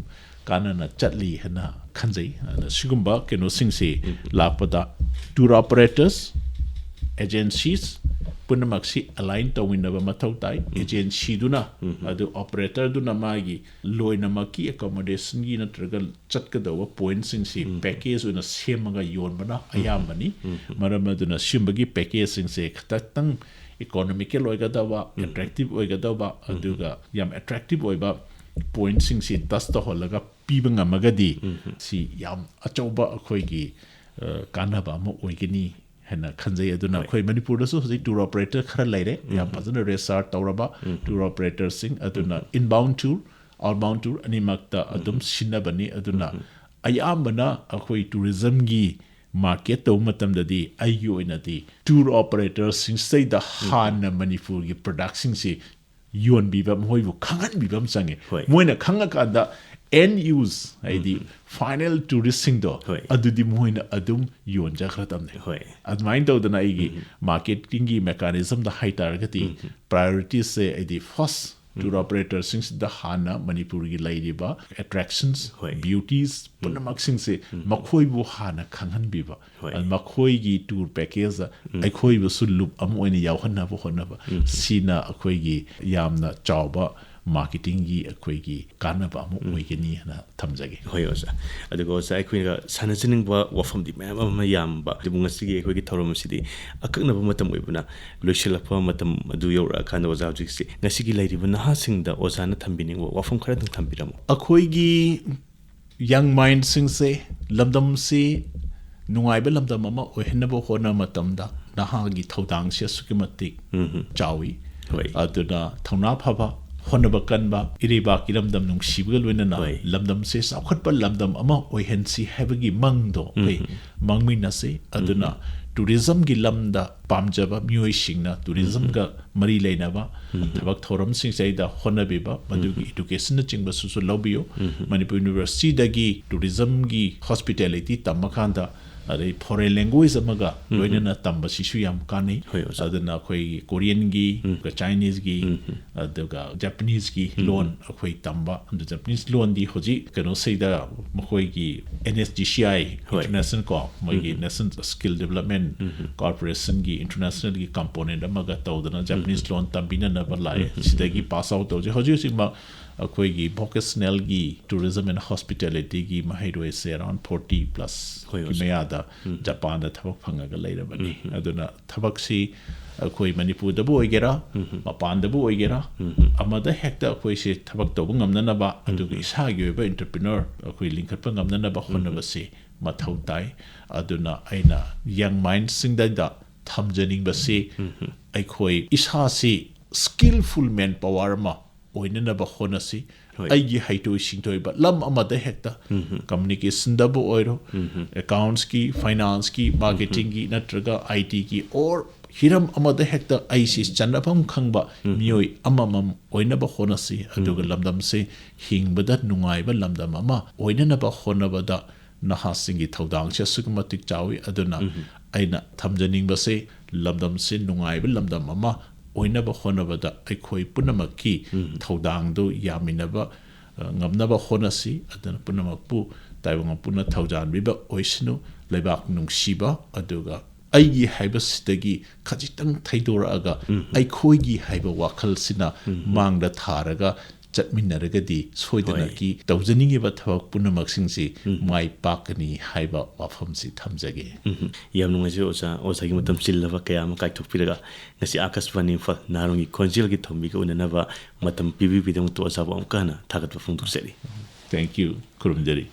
ꯀꯥꯟꯅꯅ ꯆꯠꯂꯤ ꯍꯥꯏꯅ ꯈꯟꯖꯩ꯫ ꯑꯗ ꯁꯤꯒꯨꯝꯕ ꯀꯩꯅꯣꯁꯤꯡꯁꯤ ꯂꯥꯛꯄꯗ ꯇꯨꯔ ꯑꯣꯄꯔꯦꯇꯔꯁ, ꯑꯦꯖꯦꯟꯁꯤꯁ ꯄꯨꯝꯅꯃꯛꯁꯤ ꯑꯦꯂꯥꯏꯟ ꯇꯧꯃꯤꯟꯅꯕ ꯃꯊꯧ ꯇꯥꯏ꯫ ꯑꯦꯖꯦꯟꯁꯤꯗꯨꯅ ꯑꯗꯨ ꯑꯣꯄꯔꯦꯇꯔꯗꯨꯅ ꯃꯥꯒꯤ ꯂꯣꯏꯅꯃꯛꯀꯤ ꯑꯦꯀꯣꯃꯣꯗꯦꯁꯟꯒꯤ ꯅꯠꯇ꯭ꯔꯒ ꯆꯠꯀꯗꯧꯕ ꯄꯣꯏꯟꯠꯁꯤꯡꯁꯤ ꯄꯦꯀꯦꯖ ꯑꯣꯏꯅ ꯁꯦꯝꯃꯒ ꯌꯣꯟꯕꯅ ꯑꯌꯥꯝꯕꯅꯤ꯫ ꯃꯔꯝ ꯑꯗꯨꯅ ꯁꯤꯒꯨꯝꯕꯒꯤ ꯄꯦꯀꯦꯖꯁꯤꯡꯁꯦ ꯈꯤꯇꯪ ꯏꯀꯣꯅꯣꯃꯤꯀꯦꯜ ꯑꯣꯏꯒꯗꯕ, ꯑꯦꯇ꯭ꯔꯦꯛꯇꯤꯞ ꯑꯣꯏꯒꯗꯕ, ꯑꯗꯨꯒ ꯌꯥꯝ ꯑꯦꯇ꯭ꯔꯦꯛꯇꯤꯞ ꯑꯣꯏꯕ ꯄꯣꯏꯟꯠꯁꯤꯡꯁꯤ ꯇꯁ ꯇꯧꯍꯜꯂꯒ ꯄꯤꯕ ꯉꯝꯃꯒꯗꯤ ꯁꯤ ꯌꯥꯝ ꯑꯆꯧꯕ ꯑꯩꯈꯣꯏꯒꯤ ꯑ, ꯀꯥꯟꯅꯕ ꯑꯃ ꯑꯣꯏꯒꯅꯤ ꯍꯥꯏꯅ ꯈꯟꯖꯩ꯫ ꯑꯗꯨꯅ ꯑꯩꯈꯣꯏ ꯃꯅꯤꯄꯨꯔꯗꯁꯨ ꯍꯧꯖꯤꯛ ꯇꯨꯔ ꯑꯣꯄꯔꯦꯇꯔ ꯈꯔ ꯂꯩꯔꯦ, ꯌꯥꯝ ꯐꯖꯅ ꯔꯦꯖꯤꯁꯇꯥꯔ ꯇꯧꯔꯕ ꯇꯨꯔ ꯑꯣꯄꯔꯦꯇꯔꯁꯤꯡ꯫ ꯑꯗꯨꯅ ꯏꯟꯕꯥꯎꯟ ꯇꯨꯔ, ꯑꯥꯎꯠꯕꯥꯎꯟ ꯇꯨꯔ ꯑꯅꯤꯃꯛꯇ ꯑꯗꯨꯝ ꯁꯤꯟꯅꯕꯅꯤ꯫ ꯑꯗꯨꯅ ꯑꯌꯥꯝꯕꯅ ꯑꯩꯈꯣꯏ ꯇꯨꯔꯤꯖꯝꯒꯤ ꯃꯥꯔꯀꯦꯠ ꯇꯧꯕ ꯃꯇꯝꯗꯗꯤ ꯑꯩꯒꯤ ꯑꯣꯏꯅꯗꯤ ꯇꯨꯔ ꯑꯣꯄꯔꯦꯇꯔꯁꯤꯡꯁꯤꯗꯩꯗ ꯍꯥꯟꯅ ꯃꯅꯤꯄꯨꯔꯒꯤ ꯄ꯭ꯔꯗꯛꯁꯤꯡꯁꯤ ꯌꯣꯟꯕꯤꯕ, ꯃꯈꯣꯏꯕꯨ ꯈꯪꯍꯟꯕꯤꯕ ꯑꯃ ꯆꯪꯉꯦ꯫ ꯍꯣꯏ꯫ ꯃꯣꯏꯅ ꯈꯪꯉꯀꯥꯟꯗ ꯑꯦꯟ ꯌꯨꯁ, ꯍꯥꯏꯗꯤ ꯐꯥꯏꯅꯦꯜ ꯇꯨꯔꯤꯁꯁꯤꯡꯗꯣ, ꯍꯣꯏ꯫ ꯑꯗꯨꯗꯤ ꯃꯣꯏꯅ ꯑꯗꯨꯝ ꯌꯣꯟꯖꯈ꯭ꯔꯗꯕꯅꯦ꯫ ꯍꯣꯏ꯫ ꯑꯗꯨꯃꯥꯏꯅ ꯇꯧꯗꯅ ꯑꯩꯒꯤ ꯃꯥꯔꯀꯦꯇꯤꯡꯒꯤ ꯃꯦꯀꯥꯅꯤꯖꯝꯗ ꯍꯥꯏꯇꯥꯔꯒꯗꯤ ꯄ꯭ꯔꯥꯏꯌꯣꯔꯤꯇꯤꯁꯦ ꯑꯩꯗꯤ ꯐꯥꯔꯁ ꯇꯨꯔ ꯑꯣꯄꯔꯦꯇꯔꯁꯤꯡꯁꯤꯗ ꯍꯥꯟꯅ ꯃꯅꯤꯄꯨꯔꯒꯤ ꯂꯩꯔꯤꯕ ꯑꯦꯇ꯭ꯔꯦꯛꯁꯟꯁ, ꯍꯣꯏ꯫ ꯕ꯭ꯌꯨꯇꯤꯁ ꯄꯨꯝꯅꯃꯛꯁꯤꯡꯁꯦ ꯃꯈꯣꯏꯕꯨ ꯍꯥꯟꯅ ꯈꯪꯍꯟꯕꯤꯕ꯫ ꯍꯣꯏ꯫ ꯑꯗꯨ ꯃꯈꯣꯏꯒꯤ ꯇꯨꯔ ꯄꯦꯀꯦꯖꯇ ꯑꯩꯈꯣꯏꯕꯨꯁꯨ ꯂꯨꯞ ꯑꯃ ꯑꯣꯏꯅ ꯌꯥꯎꯍꯟꯅꯕ ꯍꯣꯠꯅꯕ꯫ ꯁꯤꯅ ꯑꯩꯈꯣꯏꯒꯤ ꯌꯥꯝꯅ ꯆꯥꯎꯕ ꯃꯥꯔꯀꯦꯇꯤꯡꯒꯤ ꯑꯩꯈꯣꯏꯒꯤ ꯀꯥꯟꯅꯕ ꯑꯃ ꯑꯣꯏꯒꯅꯤ ꯍꯥꯏꯅ ꯊꯝꯖꯒꯦ꯫ ꯍꯣꯏ ꯑꯣꯖꯥ꯫ ꯑꯗꯨꯒ ꯑꯣꯖꯥ, ꯑꯩꯈꯣꯏꯅ ꯁꯥꯟꯅꯖꯅꯤꯡꯕ ꯋꯥꯐꯝꯗꯤ ꯃꯌꯥꯝ ꯑꯃ ꯌꯥꯝꯕ, ꯑꯗꯨꯕꯨ ꯉꯁꯤꯒꯤ ꯑꯩꯈꯣꯏꯒꯤ ꯊꯧꯔꯝ ꯑꯁꯤꯗꯤ ꯑꯀꯛꯅꯕ ꯃꯇꯝ ꯑꯣꯏꯕꯅ ꯂꯣꯏꯁꯤꯜꯂꯛꯄ ꯃꯇꯝ ꯑꯗꯨ ꯌꯧꯔꯛꯑꯀꯥꯟꯗ ꯑꯣꯖꯥ ꯍꯧꯖꯤꯛꯁꯤ ꯉꯁꯤꯒꯤ ꯂꯩꯔꯤꯕ ꯅꯍꯥꯁꯤꯡꯗ ꯑꯣꯖꯥꯅ ꯊꯝꯕꯤꯅꯤꯡꯕ ꯋꯥꯐꯝ ꯈꯔꯗꯪ ꯊꯝꯕꯤꯔꯝꯃꯨ꯫ ꯑꯩꯈꯣꯏꯒꯤ ꯌꯪ ꯃꯥꯏꯟꯁꯤꯡꯁꯦ ꯂꯝꯗꯝꯁꯤ ꯅꯨꯡꯉꯥꯏꯕ ꯂꯝꯗꯝ ꯑꯃ ꯑꯣꯏꯍꯟꯅꯕ ꯍꯣꯠꯅꯕ ꯃꯇꯝꯗ ꯅꯍꯥꯒꯤ ꯊꯧꯗꯥꯡꯁꯤ ꯑꯁꯨꯛꯀꯤ ꯃꯇꯤꯛ ꯆꯥꯎꯏ꯫ ꯍꯣꯏ꯫ ꯑꯗꯨꯅ ꯊꯧꯅꯥ ꯐꯕ, ꯍꯣꯠꯅꯕ ꯀꯟꯕ, ꯏꯔꯩꯕꯥꯛꯀꯤ ꯂꯝꯗꯝ ꯅꯨꯡꯁꯤꯕꯒ ꯂꯣꯏꯅꯅ ꯍꯣꯏ꯫ ꯂꯝꯗꯝꯁꯦ ꯆꯥꯎꯈꯠꯄ ꯂꯝꯗꯝ ꯑꯃ ꯑꯣꯏꯍꯟꯁꯤ ꯍꯥꯏꯕꯒꯤ ꯃꯪꯗꯣ ꯑꯩꯈꯣꯏ ꯃꯪꯃꯤꯟꯅꯁꯤ꯫ ꯑꯗꯨꯅ ꯇꯨꯔꯤꯖꯝꯒꯤ ꯂꯝꯗ ꯄꯥꯝꯖꯕ ꯃꯤꯑꯣꯏꯁꯤꯡꯅ ꯇꯨꯔꯤꯖꯝꯒ ꯃꯔꯤ ꯂꯩꯅꯕ ꯊꯕꯛ ꯊꯧꯔꯝꯁꯤꯡꯁꯤꯗꯩꯗ ꯍꯣꯠꯅꯕꯤꯕ, ꯃꯗꯨꯒꯤ ꯏꯗꯨꯀꯦꯁꯟꯅꯆꯤꯡꯕꯁꯨ ꯂꯧꯕꯤꯌꯨ꯫ ꯃꯅꯤꯄꯨꯔ ꯌꯨꯅꯤꯚꯔꯁꯤꯇꯤꯗꯒꯤ ꯇꯨꯔꯤꯖꯝꯒꯤ ꯍꯣꯁꯄꯤꯇꯦꯂꯤꯇꯤ ꯇꯝꯕ ꯀꯥꯟꯗ ꯑꯗꯩ ꯐꯣꯔꯦꯟ ꯂꯦꯡꯒ꯭ꯋꯦꯖ ꯑꯃꯒ ꯂꯣꯏꯅꯅ ꯇꯝꯕꯁꯤꯁꯨ ꯌꯥꯝ ꯀꯥꯟꯅꯩ꯫ ꯍꯣꯏ, ꯑꯣꯖꯥ꯫ ꯑꯗꯨꯅ ꯑꯩꯈꯣꯏꯒꯤ ꯀꯣꯔꯤꯌꯟꯒꯤ, ꯆꯥꯏꯅꯤꯁꯒꯤ, ꯑꯗꯨꯒ ꯖꯄꯅꯤꯁꯒꯤ ꯂꯣꯟ ꯑꯩꯈꯣꯏ ꯇꯝꯕ꯫ ꯑꯗꯨ ꯖꯄꯅꯤꯁ ꯂꯣꯟꯗꯤ ꯍꯧꯖꯤꯛ ꯀꯩꯅꯣꯁꯤꯗ ꯃꯈꯣꯏꯒꯤ and S D C I ꯍꯣꯏ꯫ ꯏꯟꯇꯔꯅꯦꯁꯅꯦꯜ ꯀꯣ, ꯃꯣꯏꯒꯤ ꯅꯦꯁꯅꯦꯜ ꯁ꯭ꯀꯤꯜ ꯗꯦꯕꯂꯞꯃꯦꯟ ꯀꯣꯔꯄꯣꯔꯦꯁꯟꯒꯤ ꯏꯟꯇꯔꯅꯦꯁꯅꯦꯜꯒꯤ ꯀꯝꯄꯣꯅꯦꯟ ꯑꯃꯒ ꯇꯧꯗꯅ ꯖꯄꯅꯤꯁ ꯂꯣꯟ ꯇꯝꯕꯤꯅꯅꯕ ꯂꯥꯛꯑꯦ꯫ ꯁꯤꯗꯒꯤ ꯄꯥꯁ ꯑꯥꯎꯠ ꯇꯧꯖꯩ꯫ ꯍꯧꯖꯤꯛ ꯍꯧꯖꯤꯛꯃꯛ ꯑꯩꯈꯣꯏꯒꯤ ꯚꯣꯀꯦꯁꯅꯦꯜꯒꯤ ꯇꯨꯔꯤꯖꯝ ꯑꯦꯟ ꯍꯣꯁꯄꯤꯇꯦꯂꯤꯇꯤꯒꯤ ꯃꯍꯩꯔꯣꯏꯁꯦ ꯑꯔꯥꯎꯟ ꯐꯣꯔꯇꯤ ꯄ꯭ꯂꯁ ꯍꯣꯏ, ꯑꯣꯖꯥ꯫ ꯃꯌꯥꯗ ꯖꯄꯥꯟꯗ ꯊꯕꯛ ꯐꯪꯉꯒ ꯂꯩꯔꯕꯅꯤ꯫ ꯑꯗꯨꯅ ꯊꯕꯛꯁꯤ ꯑꯩꯈꯣꯏ ꯃꯅꯤꯄꯨꯔꯗꯕꯨ ꯑꯣꯏꯒꯦꯔꯥ, ꯃꯄꯥꯟꯗꯕꯨ ꯑꯣꯏꯒꯦꯔꯥ, ꯑꯃꯗ ꯍꯦꯛꯇ ꯑꯩꯈꯣꯏꯁꯦ ꯊꯕꯛ ꯇꯧꯕ ꯉꯝꯅꯅꯕ, ꯑꯗꯨꯒ ꯏꯁꯥꯒꯤ ꯑꯣꯏꯕ ꯏꯟꯇꯔꯄ꯭ꯔꯤꯅꯔ ꯑꯩꯈꯣꯏ ꯂꯤꯡꯈꯠꯄ ꯉꯝꯅꯅꯕ ꯍꯣꯠꯅꯕꯁꯤ ꯃꯊꯧ ꯇꯥꯏ꯫ ꯑꯗꯨꯅ ꯑꯩꯅ ꯌꯪ ꯃꯥꯏꯟꯁꯤꯡꯗ ꯊꯝꯖꯅꯤꯡꯕꯁꯤ, ꯑꯩꯈꯣꯏ ꯏꯁꯥꯁꯤ ꯁ꯭ꯀꯤꯜꯐꯨꯜ ꯃꯦꯟ ꯄꯋꯥꯔ ꯑꯃ ꯑꯣꯏꯅꯅꯕ ꯍꯣꯠꯅꯁꯤ꯫ ꯍꯣꯏ꯫ ꯑꯩꯒꯤ ꯍꯩꯊꯣꯏ ꯁꯤꯡꯊꯣꯏꯕ ꯂꯝ ꯑꯃꯗ ꯍꯦꯛꯇ, ꯀꯝꯃꯨꯅꯤꯀꯦꯁꯟꯗꯕꯨ ꯑꯣꯏꯔꯣ, ꯑꯦꯀꯥꯎꯟꯁꯀꯤ, ꯐꯥꯏꯅꯥꯟꯁꯀꯤ, ꯃꯥꯔꯀꯦꯇꯤꯡꯒꯤ ꯅꯠꯇ꯭ꯔꯒ ꯑꯥꯏ ꯇꯤꯒꯤ ꯑꯣꯔ ꯍꯤꯔꯝ ꯑꯃꯗ ꯍꯦꯛꯇ ꯑꯩꯁꯤ ꯆꯟꯅꯐꯝ ꯈꯪꯕ ꯃꯤꯑꯣꯏ ꯑꯃꯃꯝ ꯑꯣꯏꯅꯕ ꯍꯣꯠꯅꯁꯤ꯫ ꯑꯗꯨꯒ ꯂꯝꯗꯝꯁꯤ ꯍꯤꯡꯕꯗ ꯅꯨꯡꯉꯥꯏꯕ ꯂꯝꯗꯝ ꯑꯃ ꯑꯣꯏꯅꯅꯕ ꯍꯣꯠꯅꯕꯗ ꯅꯍꯥꯁꯤꯡꯒꯤ ꯊꯧꯗꯥꯡꯁꯦ ꯑꯁꯨꯛꯀꯤ ꯃꯇꯤꯛ ꯆꯥꯎꯏ꯫ ꯑꯗꯨꯅ ꯑꯩꯅ ꯊꯝꯖꯅꯤꯡꯕꯁꯦ, ꯂꯝꯗꯝꯁꯦ ꯅꯨꯡꯉꯥꯏꯕ ꯂꯝꯗꯝ ꯑꯃ ꯑꯣꯏꯅꯕ ꯍꯣꯠꯅꯕꯗ ꯑꯩꯈꯣꯏ ꯄꯨꯝꯅꯃꯛꯀꯤ ꯊꯧꯗꯥꯡꯗꯨ ꯌꯥꯃꯤꯟꯅꯕ, ꯑ, ꯉꯝꯅꯕ ꯍꯣꯠꯅꯁꯤ꯫ ꯑꯗꯨꯅ ꯄꯨꯝꯅꯃꯛꯄꯨ ꯇꯥꯏꯕꯪ ꯃꯄꯨꯅ ꯊꯧꯖꯥꯟꯕꯤꯕ ꯑꯣꯏꯁꯅꯨ꯫ ꯂꯩꯕꯥꯛ ꯅꯨꯡꯁꯤꯕ, ꯑꯗꯨꯒ ꯑꯩꯒꯤ ꯍꯥꯏꯕꯁꯤꯗꯒꯤ ꯈꯖꯤꯛꯇꯪ ꯊꯩꯗꯣꯔꯛꯑꯒ ꯑꯩꯈꯣꯏꯒꯤ ꯍꯥꯏꯕ ꯋꯥꯈꯜꯁꯤꯅ ꯃꯥꯡꯗ ꯊꯥꯔꯒ ꯆꯠꯃꯤꯟꯅꯔꯒꯗꯤ ꯁꯣꯏꯗꯅꯀꯤ ꯇꯧꯖꯅꯤꯡꯉꯤꯕ ꯊꯕꯛ ꯄꯨꯝꯅꯃꯛꯁꯤꯡꯁꯤ ꯃꯥꯏ ꯄꯥꯛꯀꯅꯤ ꯍꯥꯏꯕ ꯋꯥꯐꯝꯁꯤ ꯊꯝꯖꯒꯦ꯫ ꯎꯝ, ꯌꯥꯝ ꯅꯨꯡꯉꯥꯏꯖꯩ ꯑꯣꯖꯥ, ꯑꯣꯖꯥꯒꯤ ꯃꯇꯝ ꯆꯤꯜꯂꯕ ꯀꯌꯥ ꯑꯃ ꯀꯥꯏꯊꯣꯛꯄꯤꯔꯒ ꯉꯁꯤ ꯑꯥꯀꯥꯁꯕꯥꯅꯤ ꯏꯝꯐꯥꯜ ꯅꯍꯥꯔꯣꯜꯒꯤ ꯈꯣꯟꯖꯦꯜꯒꯤ ꯊꯧꯃꯤꯒ ꯎꯅꯅꯕ ꯃꯇꯝ ꯄꯤꯕꯤꯕꯒꯤꯗꯃꯛꯇ ꯑꯣꯖꯥꯕꯨ ꯑꯃꯨꯛꯀ ꯍꯟꯅ ꯊꯥꯒꯠꯄ ꯐꯣꯡꯗꯣꯛꯆꯔꯤ꯫ Thank you꯫ ꯈꯨꯔꯨꯝꯖꯔꯤ꯫